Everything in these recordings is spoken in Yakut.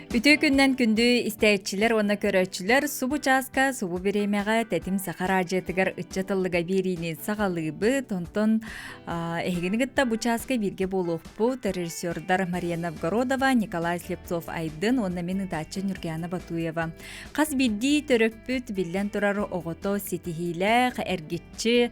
Үтүө күннэн күндү истээччилэр уонна көрөөччүлэр субу чааска, субу бириэмэҕэ Тэтим Саха араадьыйатыгар ыччат ыллыга биэриини саҕалыыбыт. Онтон эһигини кытта бу чааска бииргэ буолуохпут режиссердар Мария Новгородова, Николай Слепцов-Айдын уонна мин ытааччы Нюргиана Батуева. Хас биирдии төрөппүт биллэн турар оҕото ситиһиилээх, эргиччи,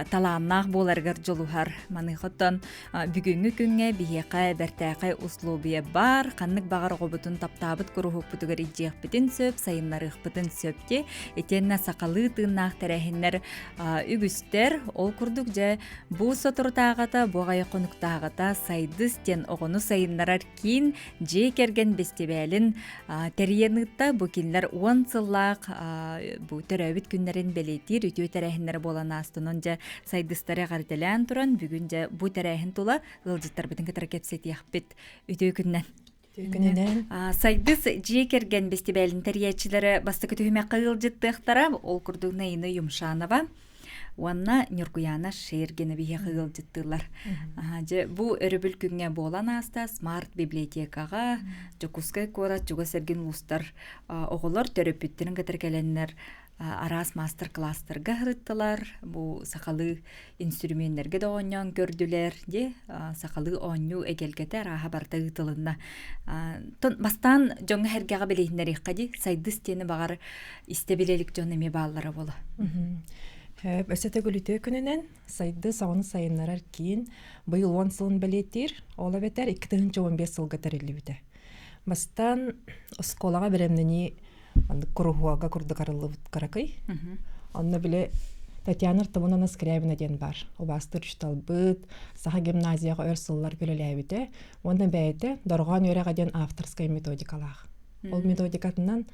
талааннаах буоларыгар дьулуһар. Маныхаттан Бүгүҥҥү күҥҥэ биһиэхэ бэртээхэй условия баар, ханнык баҕар оҕобутун таптаабыт куруһуокпутугар илдьиэхпитин сөп, сайыннарыахпытын сөп дии. Итиэннэ сахалыы тыыннаах тэрээһиннэр үгүстэр. Ол курдук дьэ бу соторутааҕыта, бу аҕай хонуктааҕыта Сайдыс диэн оҕону сайыннарар киин дьиэ кэргэн бэстибээлин тэрийэн ыытта. Бу кинилэр 10 сыллаах бу төрөөбүт күннэрин бэлиэтиир үтүө тэрээһиннэрэ буолан аастын. Онон дьэ сайдыстары эҕэрдэлээн туран бүгүн дьэ бу тэрээһин тула ыалдьыттарбытын кытары кэпсэтиэхпит. Үтүө күннэн. Үтүө күнүнэн. Сайдыс дьиэ кэргэн бэстибээлин тэрийээччилэрэ бастакы түһүмэххэ ыалдьыттыахтара. Ол курдук Наина Юмшанова, уонна Ньургуйаана Шергина биһиэхэ ыалдьыттыыллар. Дьэ, бу өрөбүл күҥҥэ буолан ааста Смарт библиотекаҕа Дьокуускай куорат чугас эргин улуустар оҕолор төрөппүттэрин кытары кэлэннэр араас маастар-кылаастарга сырыттылар, бу сахалыы инструменнэргэ да оонньоон көрдүлэр, дьэ сахалыы оонньуу эгэлгэтэ арааһа барыта ыытылынна. Бастаан дьоҥҥо-сэргэҕэ билиһиннэриэххэ дии, сайдыс диэни баҕар истэ билэ илик дьон эмиэ бааллара буолуо. Өссө төгүл үтүө күнүнэн Сайды саҕаны сайыннарар киин быйыл 10 сылын бэлиэтиир, ол эбэтэр 2015 сылга тэриллибитэ. Бастаан оскуолаҕа бэлэмнэнии маннык куруһуога курдук арыллыбыт кыракый. Онно били Татьяна Артамоновна Скрябина диэн баар. Убаастыыр учууталбыт, Саха гимназияҕа өр сыллар үлэлээбитэ уонна бэйэтэ Дорҕоон үөрэҕэ диэн авторскай методикалаах. Ол методикатынан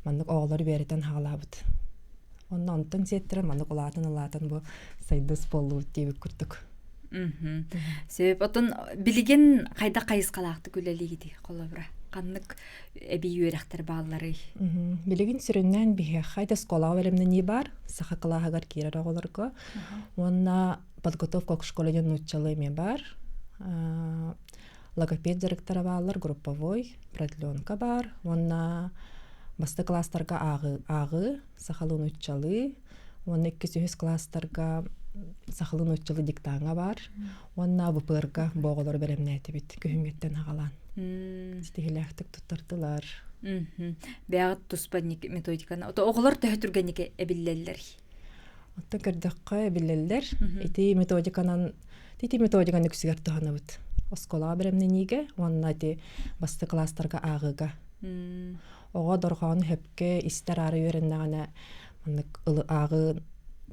маннык оҕолору үөрэтэн хаалаабыт. Онно онтон сиэттэрэн маннык улаатан-улаатан бу сайдыс буоллубут диэбит курдук. Сөп. Отон билигин хайдах хайысхалаахтык үлэлиигитий холобура? Ханнык эбии үөрэхтэр баалларый? Билигин сүрүннээн биһиэхэ оскуолаҕа бэлэмнэнии баар, саха кылааһыгар киирэр оҕолорго. Уонна подготовка к школе диэн нууччалыы эмиэ баар. Логопед дьарыктара бааллар, групповой, продленка баар уонна бастакы класстарга ааҕыы, ааҕыы сахалыы нууччалыы уонна иккис-үһүс класстарга сахалыы нууччалыы диктаҥҥа баар уонна ВПР-га бу оҕолору бэлэмнээтибит күһүҥҥүттэн аҕалаан ситиһиилээхтик туттардылар. Бэйэҕит туспа методиканы оҕолор төһө түргэнник эбиллэллэрий? Оттон көрдөххө эбиллэллэр. Ити методиканан Ити методиканы үксүгэр туһанабыт. Оскуолаҕа бэлэмнэниигэ уонна ити бастакы класстарга ааҕыыга. Оҕо дорҕоону сөпкө истэр аара үөрэннэҕинэ маннык ааҕыы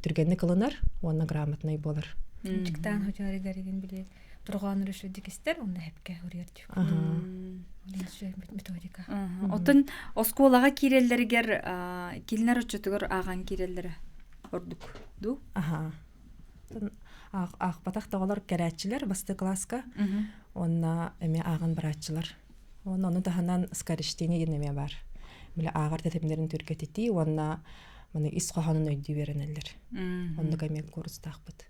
түргэнник ылынар уонна грамотнай буолар. Дьыктаан хотуарыгарыгын били дорҕооннору үчүгэйдик истэр уонна сөпкө уруйар методика. Оттон оскуолаҕа киирэллэригэр кинилэр оччотугар ааҕан киирэллэрэ ордук дуу? Аха. Аахпатах да оҕолор кэрээччилэр бастакы кылааска уонна эмиэ ааҕан барааччылар. Уонна ону таһынан скорочтение диэн эмиэ баар. Били ааҕар тэтимнэрин түргэтитии уонна маны ис хоһоонун өйдүү үөрэнэллэр. Оннук эмиэ курстаахпыт.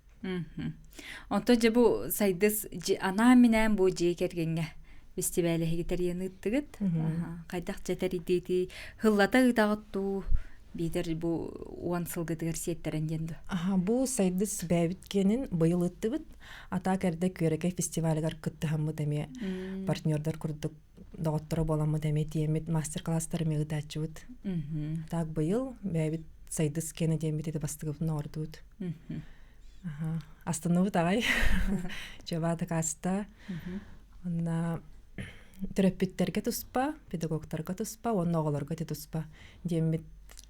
Онтон дьэ бу сайдыс анаан-минээн бу дьиэ кэргэҥҥэ фестиваль эһиги тэрийэн ыыттыгыт. Хайдах дьэ тэрийдиитий? Һыллата ыытаҕыт дуу? Биитэр бу 10 сылгытыгар сиэттэрэн диэн дуо? Аха, бу сайдыс бэйэбит киэнин быйыл ыыттыбыт. Атаак эрдэ Күөрэкэй фестивалыгар кыттыһаммыт эмиэ партнердар курдук доҕотторо буоламмыт эмиэ тиэммит мастер-класстар эмиэ ыытааччыбыт. Так быйыл бэйэбит сайдыс киэнэ диэммит ити бастыгыбытын оҥордубут. Аха, астынныбыт аҕай. Чебата каста. Онна төрөппүттэргэ туспа, педагогтарга туспа уонна оҕолорго ити туспа диэммит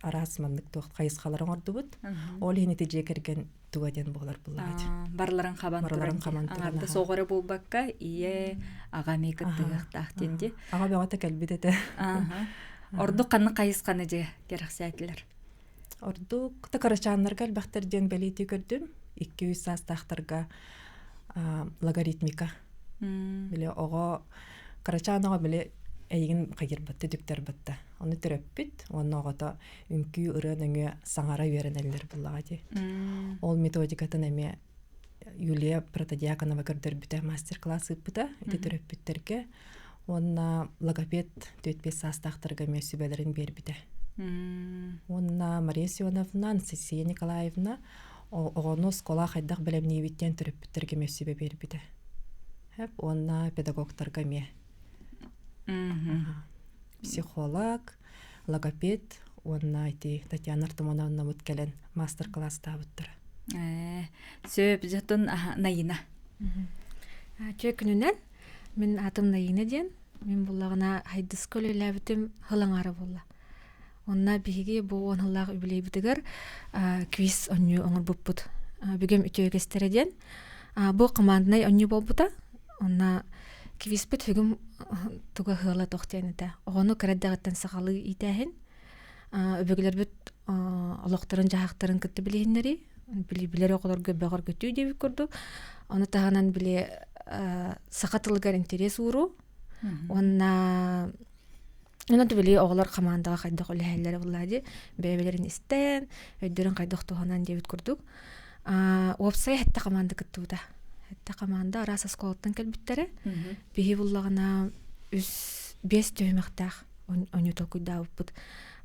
араас маннык туох хайысхалары оҥордубут. Ол иһин ити дьиэ кэргэн туга диэн буолар буллаҕа. Барыларын хабан Барыларын хабан туран. Аҥарда соҕоро буолбакка ийэ аҕа эмиэ кыттыһыахтаах диэн дии. Аҕа бөҕөтө кэлбит этэ. Ордук ханнык хайысханы дьэ кэрэхсээтилэр? Ордук да кырачааннарга элбэхтэр диэн бэлиэтии көрдүм. 2-3 саастаахтарга логаритмика. Били оҕо кырачаан оҕо били эйигин хайырбатта, дүктэрбатта. Ону төрөппүт уонна оҕото үҥкүү ырыа нөҥүө саҥара үөрэнэллэр буллаҕа дии. Ол методикатын эмиэ Юлия Протодьяконова көрдөрбүтэ, мастер-класс ыыппыта ити төрөппүттэргэ. Уонна логопед 4-5 саастаахтарга эмиэ сүбэлэрин биэрбитэ. Уонна Мария Семеновна, Анастасия Николаевна оҕону оскуола хайдах бэлэмниибит диэн төрөппүттэргэ эмиэ сүбэ биэрбитэ. Уонна педагогтарга эмиэ. Психолог, логопед уонна ити Татьяна Артамоновнабыт кэлэн маастар-кылаастаабыттара. Сөп, дьотун Наина. Үтүө күнүнэн мин аатым Наина диэн. Мин буллаҕына Хайдыска үлэлээбитим сыл аҥаара буолла. Онно биһиги бу уон сыллаах үбүлүөйбүтүгэр квиз оонньуу оҥорбуппут. Бүгүн үтүө үгэстэрэ диэн. Бу команднай оонньуу буолбута. Онно квизпит бүгүн туга ыала туох диэн этэ. Оҕону кыра эрдэҕиттэн сахалыы иитээһин. Өбүгэлэрбит олохторун-дьаһахтарын кытта билиһиннэрии. Билэр оҕолорго бөҕөргөтүү диэбит курдук. Ону таһынан били саха тылыгар интэриэс ууруу. Уонна Онон били оҕолор хамаандаҕа хайдах үлэһэллэрэ буоллаа дии, бэйэ-бэйэлэрин истэн, өйдөрүн хайдах туһанан диэбит курдук. Уопсайа сэттэ хамаанда кыттыбыта. Сэттэ хамаанда араас оскуолаттан кэлбиттэрэ. Биһи буллаҕына үс, биэс түһүмэхтээх оонньуу толкуйдаабыппыт.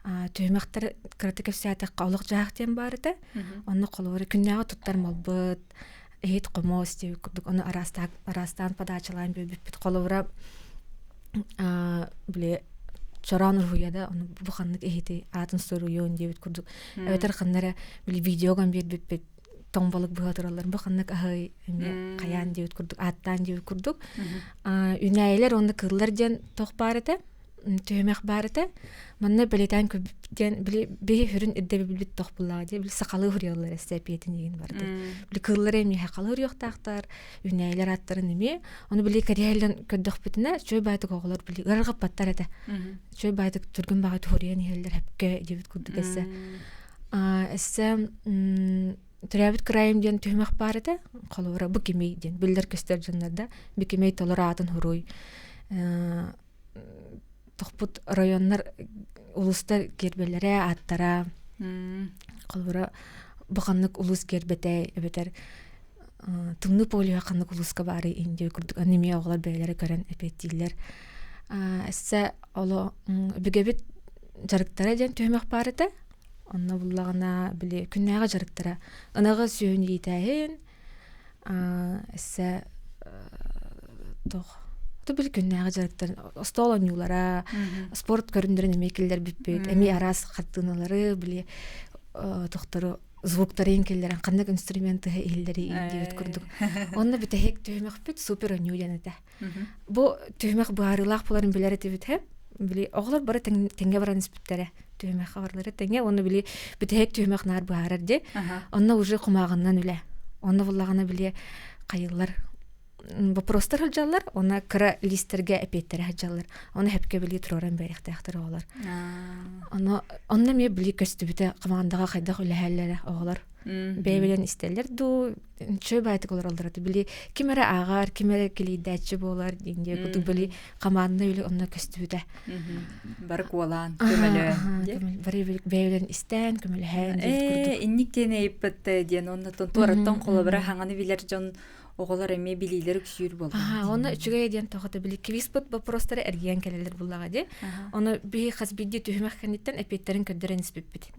Түһүмэхтэр кыратык кэпсээтэххэ олох-дьаһах диэн баар этэ. Онно холобура күннээҕи туттар малбыт, иһит хомуос диэбит курдук ону араастаан, араастаан подачалаан биэрбиппит. Холобура били чороон уруһуйа да ону бу ханнык иһити аатын суруйуон диэбит курдук эбэтэр ханна эрэ били видеоган биэрбиппит тоҥ балык быһа тураллар бу ханнык аһый эмиэ хайаан диэбит курдук ааттаан диэбит курдук үүнээйилэр уонна кыыллар диэн туох баар этэ түһүмэх баар этэ. Манна бэлиэтээн көрбүт били биһи хүрүн ирдэбилбит тох буллаҕа дии били сахалыы хуруйаллар эссе эпиэтин игин барды. Били кыыллар эмиэ сахалыы хуруйуохтаахтар, үүнээйилэр ааттарын эмиэ. Ону били кэриһэллэн көрдөхпүтүнэ чөй баайтык оҕолор били ыарырҕаппаттар этэ. Чөй баайтык түргэн баҕайы хуруйан иһэллэр хэпкэ диэбит курдук эссе. Эссе төрөөбүт кыраайым диэн түһүмэх баар этэ. Холобура бу кимий диэн биллэр көстөр дьоннор да бу кимий толору аатын хуруй тохпут районнар улуустар гербэлэрэ ааттара холобура бу ханнык улуус гербэтэ эбэтэр тымныы полюһа ханнык улууска баарый индия курдук аны эмиэ оҕолор бэйэлэрэ көрөн эпиэттииллэр эссе оло өбүгэбит дьарыктара диэн түһүмэх баар этэ онно буллаҕына били күннээҕи дьарыктара ынаҕы сүөһүн иитээһин эссе туох били күннээҕи дьарыктар остуол оонньуулара спорт көрүҥнэрин эмиэ киллэрбиппит эмиэ араас хартыыналары били тохтору звуктарын киллэрэн ханнык инструменты иһиллэри диэбит курдук онно бүтэһик түһүмэхпит супер оонньуу диэн этэ бу түһүмэх быһаарыылаах буоларын билэр этибит һэ били оҕолор бары тэҥҥэ баран испиттэрэ түһүмэххэ барылара тэҥҥэ уонна били бүтэһик түһүмэх наар быһаарар дии онно уже кумааҕыннан үлэ онно буллаҕына били хайыллар вопростар сылдьаллар уонна кыра лиистэргэ эпиэттэрэ сылдьаллар ону хэпкэ били туруоран биэриэхтээхтэр оҕолор ону онно эмиэ били көстүбүтэ хамаандаҕа хайдах үлэһэллэрэ оҕолор бэйэ-бэйэлэрин истэллэр дуу үчүгэй баайытык олороллор этэ били ким эрэ ааҕар ким эрэ килийдээччи буолар диэн курдук били хамаанда үлэ онно көстүбүтэ бары куолаан көмөлөөн бары бэйэлэрин истээн көмөлөһөн ээ инник диэн ыйыппыт диэн оннотон туораттан холобура хаҥаны билэр дьон оҕолор эмиэ билиилэр үксүүр буолла. Онно үчүгэй диэн тоҕото били квизпыт вопростары эргийэн кэлэллэр буллаҕа дии. Ону биһи хас биирдии түһүмэх кэнниттэн эпиэттэрин көрдөрөн испиппит.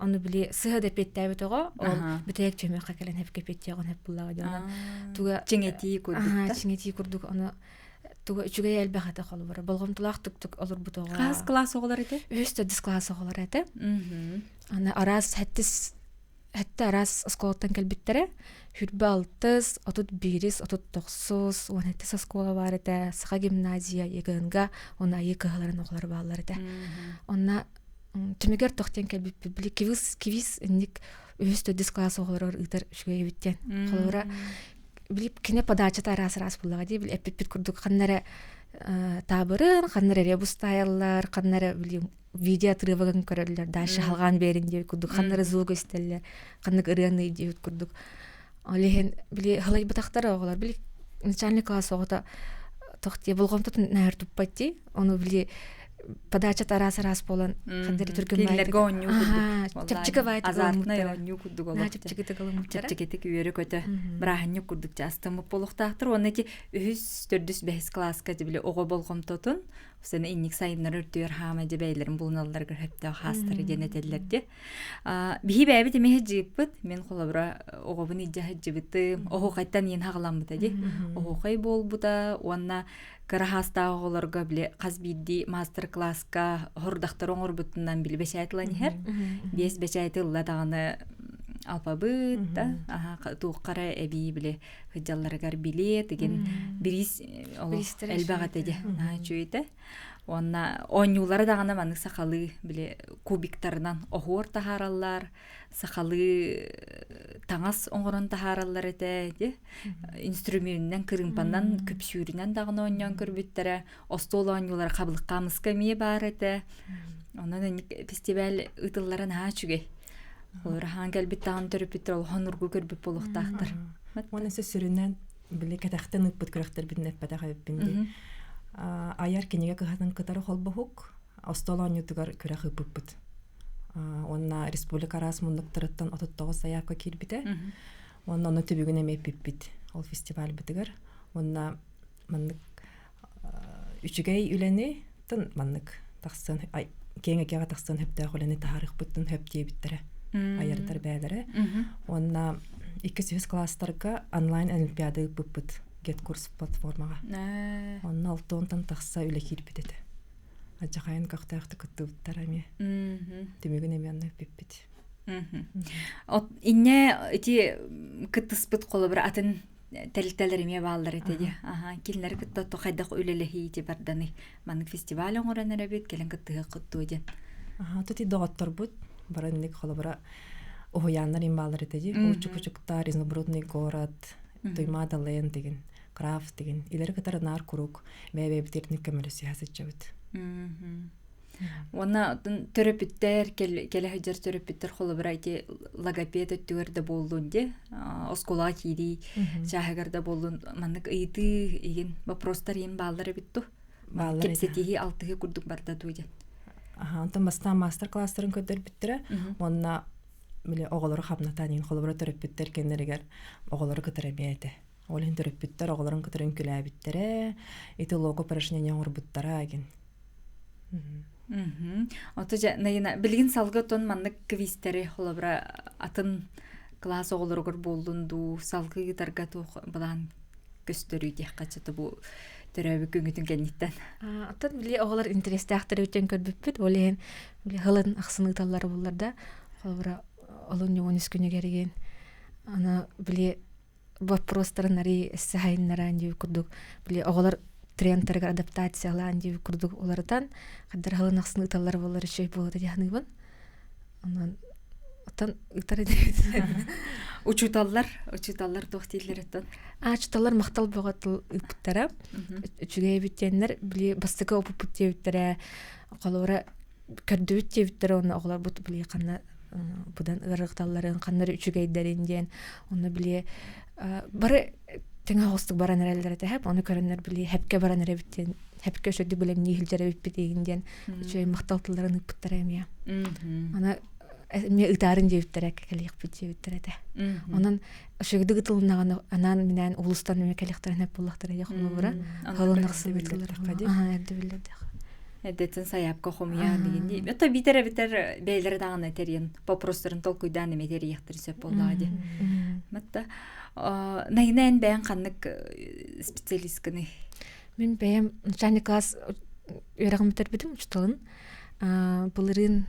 Ону били сыһа да эпиэттээбит оҕо ол бүтэйэк түһүмэххэ кэлэн хэпкэ эпиэттиэҕин хэп буллаҕа дии. Онон туга чиҥэтии курдук. Чиҥэтии курдук ону туга үчүгэй элбэх этэ холобура болҕомтолоох тук-тук олорбут оҕо. Хас класс оҕолор этэ? Үһүс төрдүс класс оҕолор этэ. Аны араас сэттис Сэттэ араас оскуолаттан кэлбиттэрэ. Хүрбэ алтыс, 31-ис, 39-ус, 17-ис оскуола баар этэ. Саха гимназия, ЕГНГ уонна Айыы кыһаларын оҕолоро бааллар этэ. Онно түмүгэр тох диэн кэлбиппит. Били квиз, квиз инник үһүс төрдүс класс оҕолорор ыытар үчүгэй эбит диэн. Холобура, били кини подачата араас-араас буоллаҕа дии. Били эппиппит курдук ханна эрэ таабырын, ханна эрэ ребус таайаллар, ханна эрэ били видео отрывогын көрөллөр дальше халҕаан биэрин диэбит курдук ханна эрэ звук истэллэр ханнык ырыаны диэбит курдук ол иһин били халайбатахтар оҕолор били начальный класс оҕото тох дии болҕомтотун нээр туппат дии ону били Подача араас-араас буолан хандары түргэн Кинилэргэ оонньуу курдук. Чэпчэки баайдык Азартнай оонньуу курдук олох. Чэпчэкитик ылыммыттара. Чэпчэкитик үөрэ-көтө бырааһынньык курдук астыммыт буолуохтаахтар. Уонна ити үһүс, төрдүс, бэһис кылааска били оҕо болҕомтотун сені инник сайыннары үрдүгэр хаама дьэ бэйэлэрин булуналларыгар сөптөөх хаастары диэн этэллэр дии. Биһи бэйэбит эмиэ сылдьыыппыт. Мин холобура оҕобун илдьэ сылдьыбытым. Оһуохайтан иин хаҕаламмыта дии. Оһуохай буолбута уонна кыра хаастаах оҕолорго били хас биирдии маастар-класска хордахтары оҥорбутунан били бэчээт ылан иһэр. Биэс бэчээти ылла даҕаны алпабыт да туоххара эбии били сылдьалларыгар билиэт игин бириис олох элбэх этэ дии наһаа үчүгэй этэ. Уонна оонньуулара даҕаны маннык сахалыы били кубиктарынан оһуор таһаараллар, сахалыы таҥас оҥорон таһаараллар этэ дии. Инструменынан, кырыымпанан, күпсүүрүнэн даҕаны оонньоон көрбүттэрэ. Остуол оонньуулара хабылыккаамыска эмиэ баар этэ. Онон инник фестиваль ыытыллара наһаа үчүгэй. Олор хаан кэлбит даҕаны төрөппүттэр олохон ургу көрбүт буолуохтаахтар. Уонна өссө сүрүнэн били кэтэхтэн ыыппыт күрэхтэрбитин эппэтэх эбиппин дии. Айар кинигэ кыһатын кытары холбоһук остуол оонньуутугар күрэх ыыппыппыт. Уонна республика араас муннуктарыттан 39 заявка киирбитэ. Уонна ону түбүгүн эмиэ эппиппит ол фестивальбытыгар. Уонна маннык үчүгэй үлэни тын маннык тахсан киэҥ эйгэҕэ тахсан сөптөөх үлэни таһаарыахпыттан сөп диэбиттэрэ айардар бээлэрэ уонна иккис үһүс класстарга онлайн олимпиада ыыппыппыт GetCourse платформаҕа онно алтыонтан тахса үлэ киирбит этэ алдьахайын көхтөөхтүк кыттыбыттара эмиэ түмүгүн эмиэ онно ыппиппит. Иннэ ити кыттыспыт холобура атын тэрилтэлэр эмиэ бааллар этэ дии. Аха, кинилэри кытта то хайдах үлэлэһии ити барданы маннык фестиваль оҥорон эрэбит, кэлэн кыттыһыаххыт дуо диэн. Аха, тут и доҕотторбут баранник холобура уһуйааннар им бааллар этэ дии. Учук-учуктар, изумрудный город, Туймаада Лэйн деген, Крафт деген. Илэри кытары наар куруук бэйэ-бэйэбитигэр көмөлөсүһэ сылдьабыт. Уонна төрөппүттэр кэлэ сылдьар төрөппүттэр холобура ити логопед өттүгэр да буоллун дии оскуолаҕа киирии чааһыгар да буоллун маннык ыйытыы игин вопростар иин бааллар эбит ту Бааллар кэпсэтиһии алтыһыы курдук барда дуу диэн. Аха, онтон бастаан маастар-класстарын көрдөрбүттэрэ уонна били оҕолору хамнатан иин холобура төрөппүттэр кэннэригэр оҕолору кытары эмиэ этэ. Ол иһин төрөппүттэр оҕолорун кытары үҥкүүлээбиттэрэ, ити лого упражнение оҥорбуттара игин. Ото дьэ, Наина, билигин салгы оттон маннык квизтэри холобура атын кылаас оҕолоругар буоллун дуу, салгыы ыытарга туох былаан көстөрүй диэххэ чата бу төрөөбүт күҥҥүтүн кэнниттэн. Оттон били оҕолор интэриэстээхтэр үтэн көрбүппүт. Ол иһин били хылын ахсын ыыталлара буллар да. Холобура олунньу 13 күнүгэр игин аны били вопростарын арый эссе хайыннараан диэбит курдук били оҕолор трендтарыгар адаптациялаан диэбит курдук уларытан хаддар халын ахсын ыталлар буолар үчүгэй буолуо дии саныыбын. Онон оттон ыытар диэбит. Учууталлар, учууталлар туох дииллэр оттон? А учууталлар махтал бөҕө тыл ыыппыттара. Үчүгэй эбит диэннэр били бастакы опуппут диэбиттэрэ холобура көрдүбүт диэбиттэрэ уонна оҕолорбут били ханна быдан ыарырҕаталларын, ханна эрэ үчүгэйдэрин диэн онно били бары тэҥэ оҕустук баран эрэллэр этэ хэп ону көрөннөр били хэпкэ баран эрэбит диэн хэпкэ үчүгэйдик билэмнии сылдьар эбиппит диэн диэн үчүгэй махтал тылларын ыыппыттара эмиэ аны эмиэ ытаарын диэбиттэрэ кэлиэхпит диэбиттэрэ этэ онон үчүгэйдик ытылыннаҕына анаан минээн улуустан эмиэ кэлиэхтэрин хэп буоллахтара дии холобура халынахсы эрдэ биллэрдэх Эрдэтин сайаапка хомуйаан деген дии. Это битер эбитер бэйлэри даҕаны тэрийэн вопростарын толкуйдаан эмиэ тэрийиэхтэрин сөп буоллаҕа дии. Матта Найна эн бэйэҥ ханнык специалисткыный? Мин бэйэм начальный класс үөрэҕин бүтэрбитим учууталын. Былырыын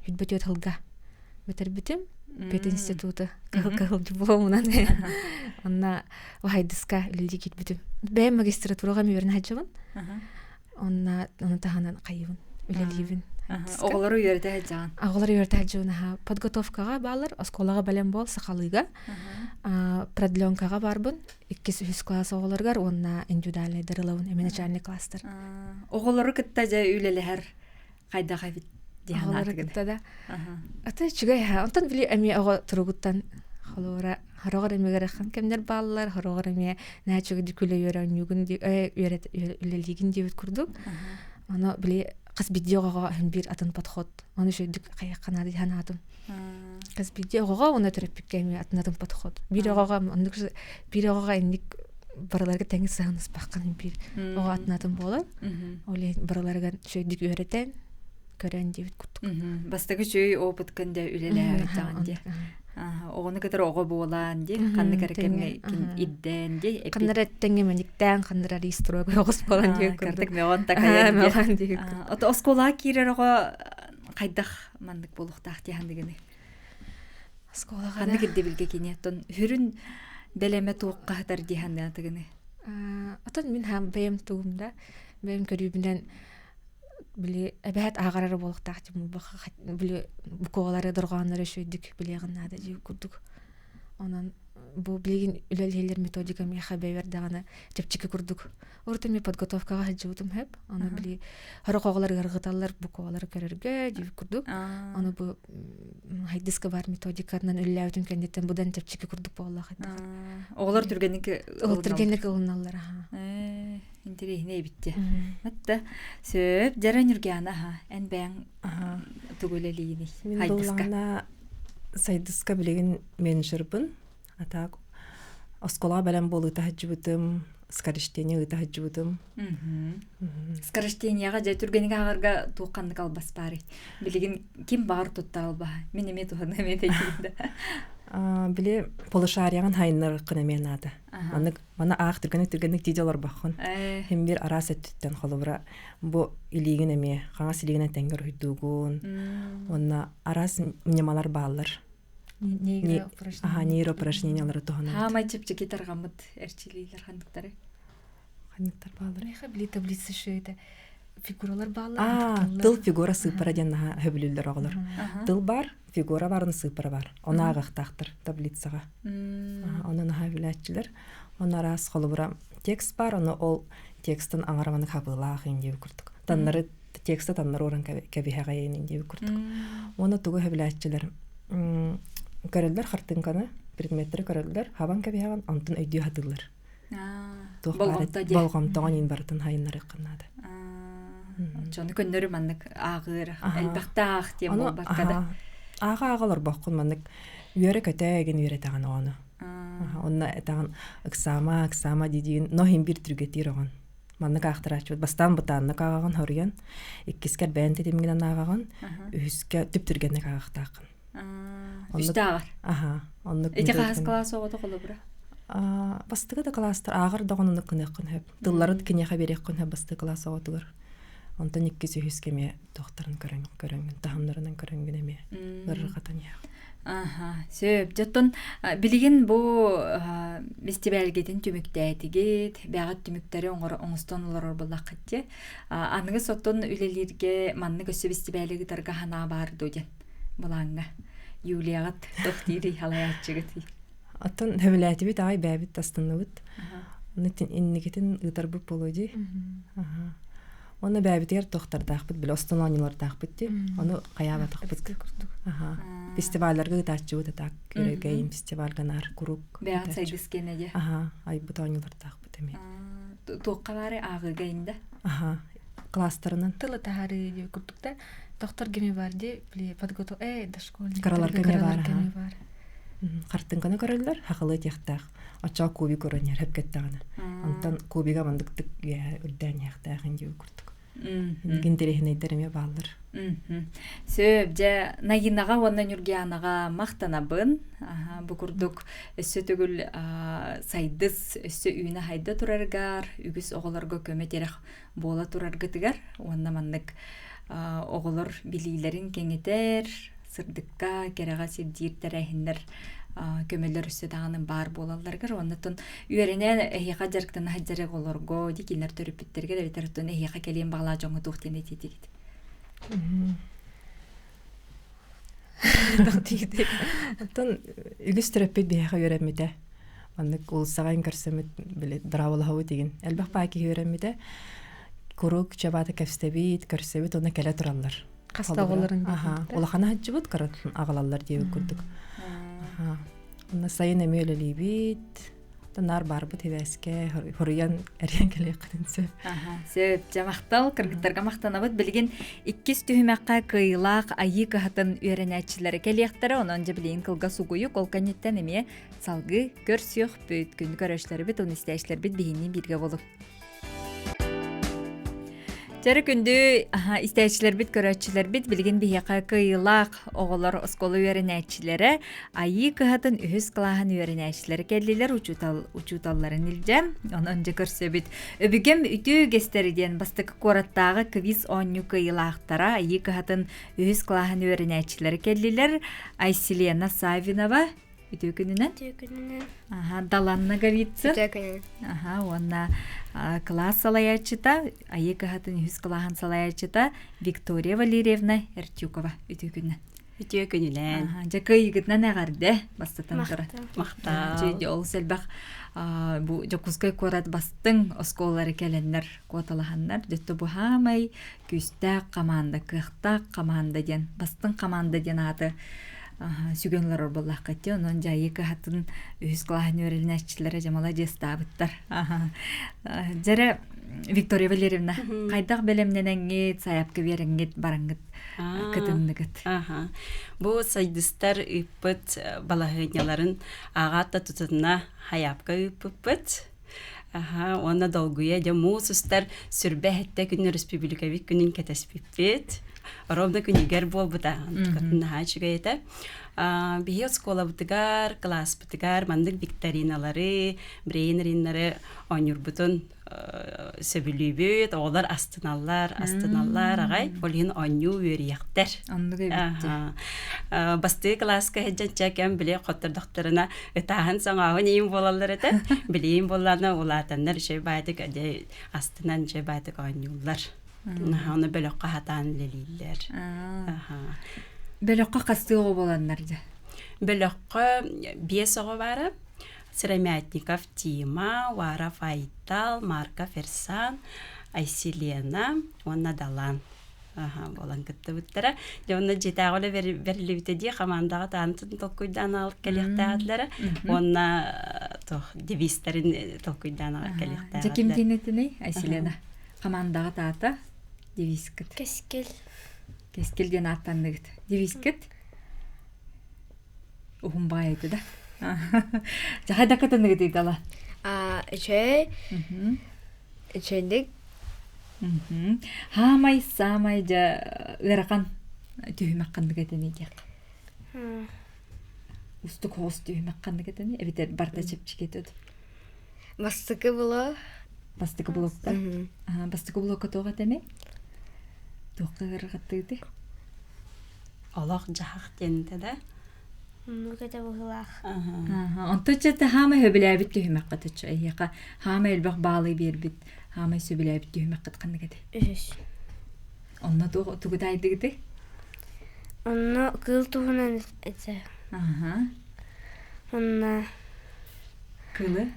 24 сылга бүтэрбитим. Пединституты кыһыл-кыһыл дипломунан. Онно Вахайдыска үлэлии киирбитим. Бэйэм магистратураҕа үөрэнэ сылдьабын. Онно ону таһынан хайыбын, үлэлиибин. Оҕолору үөрэтэ сылдьаҕын. Оҕолору үөрэтэ сылдьабын аха. Подготовкаҕа баалар, оскуолаҕа бэлэм буол, сахалыыга. Продленкаҕа барбын, иккис үһүс класс оҕолоругар уонна индивидуальныйдар ылабын, эми начальный класстар. Оҕолору кытта дьэ үлэлэһэр хайдах эбит дии Оҕолору кытта да. Ата үчүгэй аха. Онтон били эмиэ оҕо туругуттан холобура хороҕор эмиэ ыарахан кэмнэр бааллар, хороҕор эмиэ наһаа үчүгэйдик күлэ үөрэ оонньуугун үлэлиигин диэбит курдук. Ону били Хас биирдии оҕоҕо иһин биир атын подход. Ону үчүгэйдик хайыахха наада дии санаатым. Хас биирдии оҕоҕо уонна төрөппүккэ эмиэ атын атын подход. Биир оҕоҕо оннук биир оҕоҕо инник барыларга тэҥ сыһыаныспаххын биир оҕо атын атын буолар. Ол иһин барыларыгар үчүгэйдик үөрэтэн көрөн диэбит курдук. Бастакы үчүгэй опыткын да үлэлээбит дии. Оҕону кытары оҕо буолаан дии, ханнык эрэ кэмҥэ ирдээн дии. Ханнара тэҥҥэ мэниктээн, ханнара рейстройга оҕус буолан дии курдук. Мөҕөн такайан дии. Ото оскуолаҕа киирэр оҕо хайдах маннык буолуохтаах дии ханныгыный? Оскуолаҕа Ханнык ирдэбилгэ кини оттон хүрүн бэлэмэ туохха сытар дии санаатыгыный? Отон мин бэйэм тугум да бэйэм көрүүбүнэн били эбээт ааҕарара буолуохтаах били буквалары дорҕооннору үчүгэйдик билиэҕин наада дии курдук онон бу билигин үлэлииллэр методика миэхэ бэйбэр даҕаны чэпчэки курдук урут эмиэ подготовкаҕа сылдьыбытым сөп ону били сорох оҕолор ыарырҕыталлар буквалары көрөргө дии курдук ону бу хайдыска баар методиканан үлэлээбитим кэнниттэн быдан чэпчэки курдук буолла хайдах оҕолор түргэнник түргэнник ылыналлар аха Интэриэһинэй эбит дии. Атта сөп дьара Ньургиана аха эн бэйэҥ тугу үлэлиигиний? Мин буоллаҕына Сайдыска билигин менеджербын. А так оскуолаҕа бэлэм буолуута сылдьыбытым, скорочтение ыыта сылдьыбытым. Скорочтениеҕа дьэ түргэник ааҕарга туох ханнык албас баарый? Билигин ким баҕар туттар албаһа? Мин эмиэ туһаныам этэ да. Били полушарияҕын хайыннарыккын эмиэ наада. Маннык Маны аах түргэнник-түргэнник дии олорбоххун. Хим бир араас өттүттэн холобура бу илиигин эмиэ хаҥас илиигинэн тэҥҥэ уруһуйдуугун. Уонна араас ньымалар бааллар. Аха, нейроупражнениялары туһанабыт. Хаамай чэпчэки тарҕаммыт эрчилиилэр ханныктары? Ханныктар бааллар? Миэхэ били таблица это фигуралар бааллар. Аа, тыл фигура сыыппара диэн наһаа сөбүлүүллэр оҕолор. Тыл бар, фигура барын сыыппара бар. Ону ааҕыахтаахтар таблицаҕа. Ону наһаа билээччилэр. Ону араас холобура текст бар, ону ол текстын аҥараманы хабыылаах ин диэбит курдук. Таннары текста таннары уран кэбиһэҕэйин ин диэбит курдук. Уонна тугу сөбүлээччилэр көрөллөр хартыынканы, предметтэри көрөллөр, хабан кэбиһэҕин, онтон өйдүү сатыыллар. Туох баар болҕомтоҕун иин барытын хайыннарыаххын наада. Дьону көннөрү маннык ааҕыыр, элбэхтэ аах диэн буолбакка да. Ааҕа-ааҕа олорбоххун маннык үөрэ-көтө эгин үөрэтэҕин оҕону. Онно этэҕин ыксаама, ыксаама дии-диигин, но иһин биир түргэтиир оҕон. Маннык аахтарааччыбыт. Бастаан бытааннык ааҕаҕын хоруйан, иккискэр бэйэн тэтимҥинэн ааҕаҕын, үһүскэ түп-түргэнник ааҕахтааххын. Үстэ ааҕар. Аха, оннук. Ити хаһыс кылаас оҕото холобура? Бастакы да кылаастар ааҕар даҕаны оннук гыныаххын сөп. Тылларын киниэхэ биэриэххин сөп бастакы кылаас оҕотугар. Онтон иккис, үһүс кэмиэ туохтарын көрөн көрөҥҥүн, таһымнарынан көрөҥҥүн эмиэ ыарырҕатан иһэҕин. Аха, сөп. Дьоттон билигин бу бэстибээлгитин түмүктээтигит, бэҕэт түмүктэри оҥостон олорор буоллаххыт дии. Аныгы соттон үлэлииргэ маннык өссө бэстибээли ыытарга санаа баар дуо диэн былааҥҥа. Юлияҕыт туох диирий халайааччыгыт? Оттон сөбүлээтибит аҕай бэйэбит астынныбыт. Инникитин ыытарбыт буолуо дии. Уонна бэйэбитигэр туохтардаахпыт, били остон оонньуулардаахпыт дии. Ону хайаабатахпыт. Аха. Фестивалларга ыытааччыбыт атак Күрэгэй фестивальга наар куруук. Бэйэҕит сайдыс киэнэ дии. Аха, айбыт оонньуулардаахпыт эмиэ. Туохха баары ааҕыыга инде? Аха, кластерынан. Тылы таһаарыы диye курдук да. Доктор кими бар дии, били подготов... Э, дошкольник. Кыраларга эмиэ баар. Бар. Хартыҥканы көрөллөр, хахылыы тиэхтээх. Оччоҕо кубик көрөн иһэр хөпкөттөҕүнэ. Онтон кубига мандыктык үөһэ үрдээн иһэхтээх индиги курдук. Интэриэһинэйдэр эмиэ бааллар. Сөп, дьэ, Найынаҕа уонна Ньургианаҕа махтанабын. Бу курдук өссө төгүл сайдыс, өссө үүнэ-хайда турарыгар, үгүс оҕолорго көмө-тирэх буола тураргытыгар уонна маннык оҕолор билиилэрин кэҥэтэр, сырдыкка, кэрэҕэ сирдиир тэрээһиннэр көмөлөр өссө даҕаны баар буолалларыгар уонна оттон үөрэнэн эһиэхэ дьарыктана сылдьар оҕолорго дии кинилэр төрөппүттэригэр эбэтэр оттон эһиэхэ кэлиэн баҕалаах дьоҥҥо туох диэн этиэтигит? Оттон үгүс төрөппүт биһиэхэ үөрэммитэ. Маннык уулуссаҕа көрсөммүт били дорооболоһобут игин. Элбэх баа киһи үөрэммитэ. Куруук чабаата кэпсэбит, көрсөбүт уонна кэлэ тураллар. Хаста оҕолорун Аха, улахана сылдьыбыт, кыратын аҕалаллар диэбит курдук. Аха. Онно сайын эмиэ үлэлиибит. Наар баарбыт хибээскэ хоруйан эрийэн кэлиэххитин сөп. Сөп. Дьэ махтал, кыргыттарга махтанабыт. Билигин иккис түһүмэххэ кыайыылаах айыы кыһатын үөрэнээччилэрэ кэлиэхтэрэ. Онон дьэ билигин кылгас угуйук ол кэнниттэн эмиэ салгыы көрсүөхпүт. Күнү көрөөччүлэрбит, уонна истээччилэрбит биһиниин бииргэ болуҥ. Чэрэ күндү истээччилэрбит, көрөөччүлэрбит билигин биһиэхэ кыайыылаах оҕолор оскуола үөрэнээччилэрэ Айыы кыһатын үһүс кылааһын үөрэнээччилэрэ кэллилэр учуутал учууталларын илдьэ. Онон дьэ көрсөбүт. Өбүгэм үтүө үгэстэри диэн бастакы куораттааҕы квиз оонньуу кыайыылаахтара Айыы кыһатын үһүс кылааһын үөрэнээччилэрэ кэллилэр. Айселена Савинова Үтүө күнүнэн. Үтүө күнүнэн. Аха, Далан Ноговицын. Үтүө күнүнэн. Аха, уонна кылаас салайааччыта, Айыы кыһатын үһүс кылааһын салайааччыта Виктория Валерьевна Эртюкова. Үтүө күнүнэн. Үтүө күнүнэн. Аха, дьэ кыайыгытынан эҕэрдэ бастатан туран. Махтал. Дьэ, олус элбэх бу Дьокуускай куорат бастыҥ оскуолалары кэлэннэр куоталаһаннар, дьэ бу хаамай күүстээх команда, кыахтаах команда диэн, бастыҥ команда диэн ааты сүгэн олорор буоллаххыт дии. Онон дьайыы кыһатын үһүс кылааһын үөрэнээччилэрэ дьэ маладьыастаабыттар. Дьэрэ Виктория Валерьевна, хайдах бэлэмнэнэҥҥит, сайапка биэрэҥҥит, бараҥҥыт кытынныгыт? Бу сайдыстар ыыппыт балаһыанньаларын ааҕаат да тутатына хайаапка ыыппыппыт. Аха, уонна долгуйа дьэ муус устар сүрбэ эһэттэ күн өрөспүүбүлүкэбит күнүн кэтэспиппит. Ровно күнүгэр буолбута. Наһаа үчүгэй этэ. Биһи оскуолабытыгар, кылааспытыгар маннык викториналары, брейн-риннары оонньуурбутун сөбүлүүбүт, оҕолор астыналлар, астыналлар аҕай. Ол иһин оонньуу үөрүйэхтэр. Оннук эбит. Бастыы кылааска сылдьан чэ кэм били хоттордохторуна ытааһын саҥааһын иин буолаллар этэ. Билиин буоллаана улаатаннар үчүгэй баайдык дьэ астынан үчүгэй баайдык оонньууллар. Ону бөлөххө хатаан үлэлииллэр. Бөлөххө хастыы оҕо буоланнар дьэ? Бөлөххө биэс оҕо баара. Сыромятников Тима, Уаров Айтал, Марков Эрсан, Айселена уонна Далан буолан кыттыбыттара. Дьэ онно дьиэтээҕи үлэ бэриллибитэ дии хамаандаҕа таанытын толкуйдаан аҕалып кэлиэхтээҕилэрэ уонна туох девизтэрин толкуйдаан аҕалып кэлиэхтээҕилэрэ. Дьэ ким диэн Айселена? Хамаандаҕа таата девизкит. Кэскил. Кэскил диэн ааттанныгыт. Девизкит? Уһун баайыты да. Дьэ да кытыныгыт дала. Үчүгэй. Үчүгэйдик. Хаамай саамай дьэ ыарахан түһүмэх ханнык этини диэх. Устук хоҕус түһүмэх ханнык этини эбитэр барда чэпчэки этэ. Бастакы блок. Бастакы блокта. Бастакы блокка туох этэмий? Туохха ыарахаттыгыты? Олох-дьаһах диэн этэ да. Оннук этэ быһыылаах. Онтон чэ хаамай сөбүлээбит түһүмэххит оччо эһиэхэ хаамай элбэх баалы биэрбит хаамай сөбүлээбит түһүмэххит ханнык этэй? Үһүс. Онно туох тугу таайдыгытый? Онно кыыл туһунан этэ. Аха. Онно Кыылы?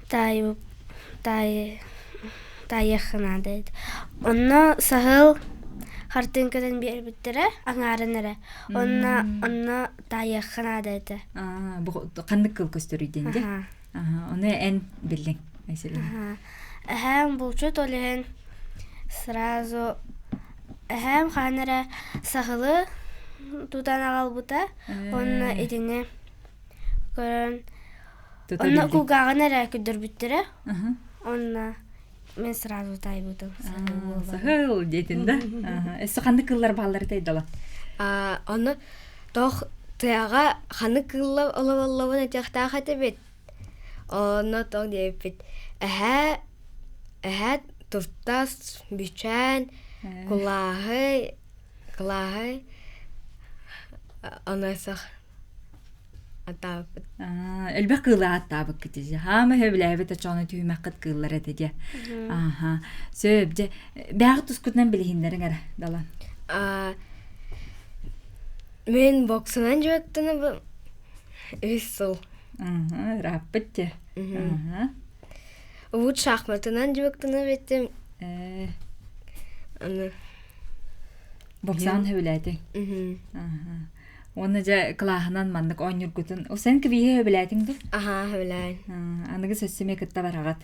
Таайы таайы таайыахха наада эбит. Онно саһыл хартыыҥкатын биэрбиттэрэ аҥаарын эрэ. Онно онно таайыахха наада этэ. Аа, бу ханнык кыл көстөрүй диэн дии? Аха, ону эн биллиҥ, Айселина. Эһээм булчут ол иһин сразу эһээм хаһан эрэ саһылы тутан аҕалбыта уонна итини көрөн Онно кулгааҕын эрэ көрдөрбүттэрэ. Онно мен сразу таайбытым. Саһыл диэтин да. Өссө ханнык кыыллар бааллар этэй дала? Ону тох тыаҕа ханнык кыыллар олороллорун этиэхтээх этибит. Онно тоҕ диэбиппит. Эһээ эһээ туртас, бүчээн, кулааһый, кулааһый, ону сах Атаабыт. Элбэх кыылы ааттаабыккыт дии. Хаама сөбүлээбит очону түһүмэххит кыыллар этэ дии. Аха. Сөп дьэ. Бэҕэ тускутунан билиһиннэриҥ эрэ Далан. Мин боксунан дьарыктанабын үс сыл. Ырааппыт дьэ. Убут шахматынан дьарыктанар этим. Аны Боксаан сөбүлээтиҥ. Уонна дьэ кылааһынан маннык оонньуургутун. Ол сен квиһи сөбүлээтиҥ дуо? Аһаа, сөбүлээн. Аныгы сөссүмэ кытта бараҕат.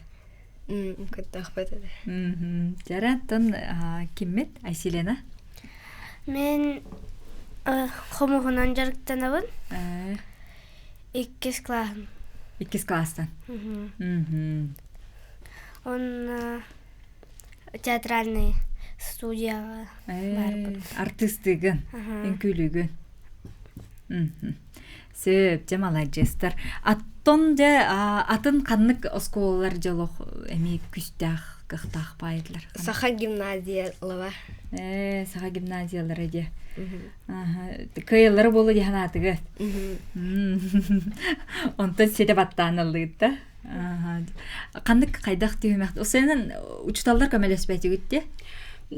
Кыттахпыт этэ. Дьара, оттон киммит? Айсилена? Мин хомуһунан дьарыктанабын. Иккис кылааһым. Иккис класстан. Онно театральный студияҕа барбыт. Артыыстыыгын, үҥкүүлүүгүн. Сөп, дьэ маладьыастар. Аттон дьэ атын ханнык оскуолалар дьолох эмиэ күстээх, кыахтаах баайдылар? Саха гимназиялара. Ээ, саха гимназиялара дьэ. Кыайаллара буолла дии санаатыгыт. Онтон ситэ баттаан ыллыытта. Ханнык хайдах түһүмэх Усенан учуталлар көмөлөспөтүгүт де?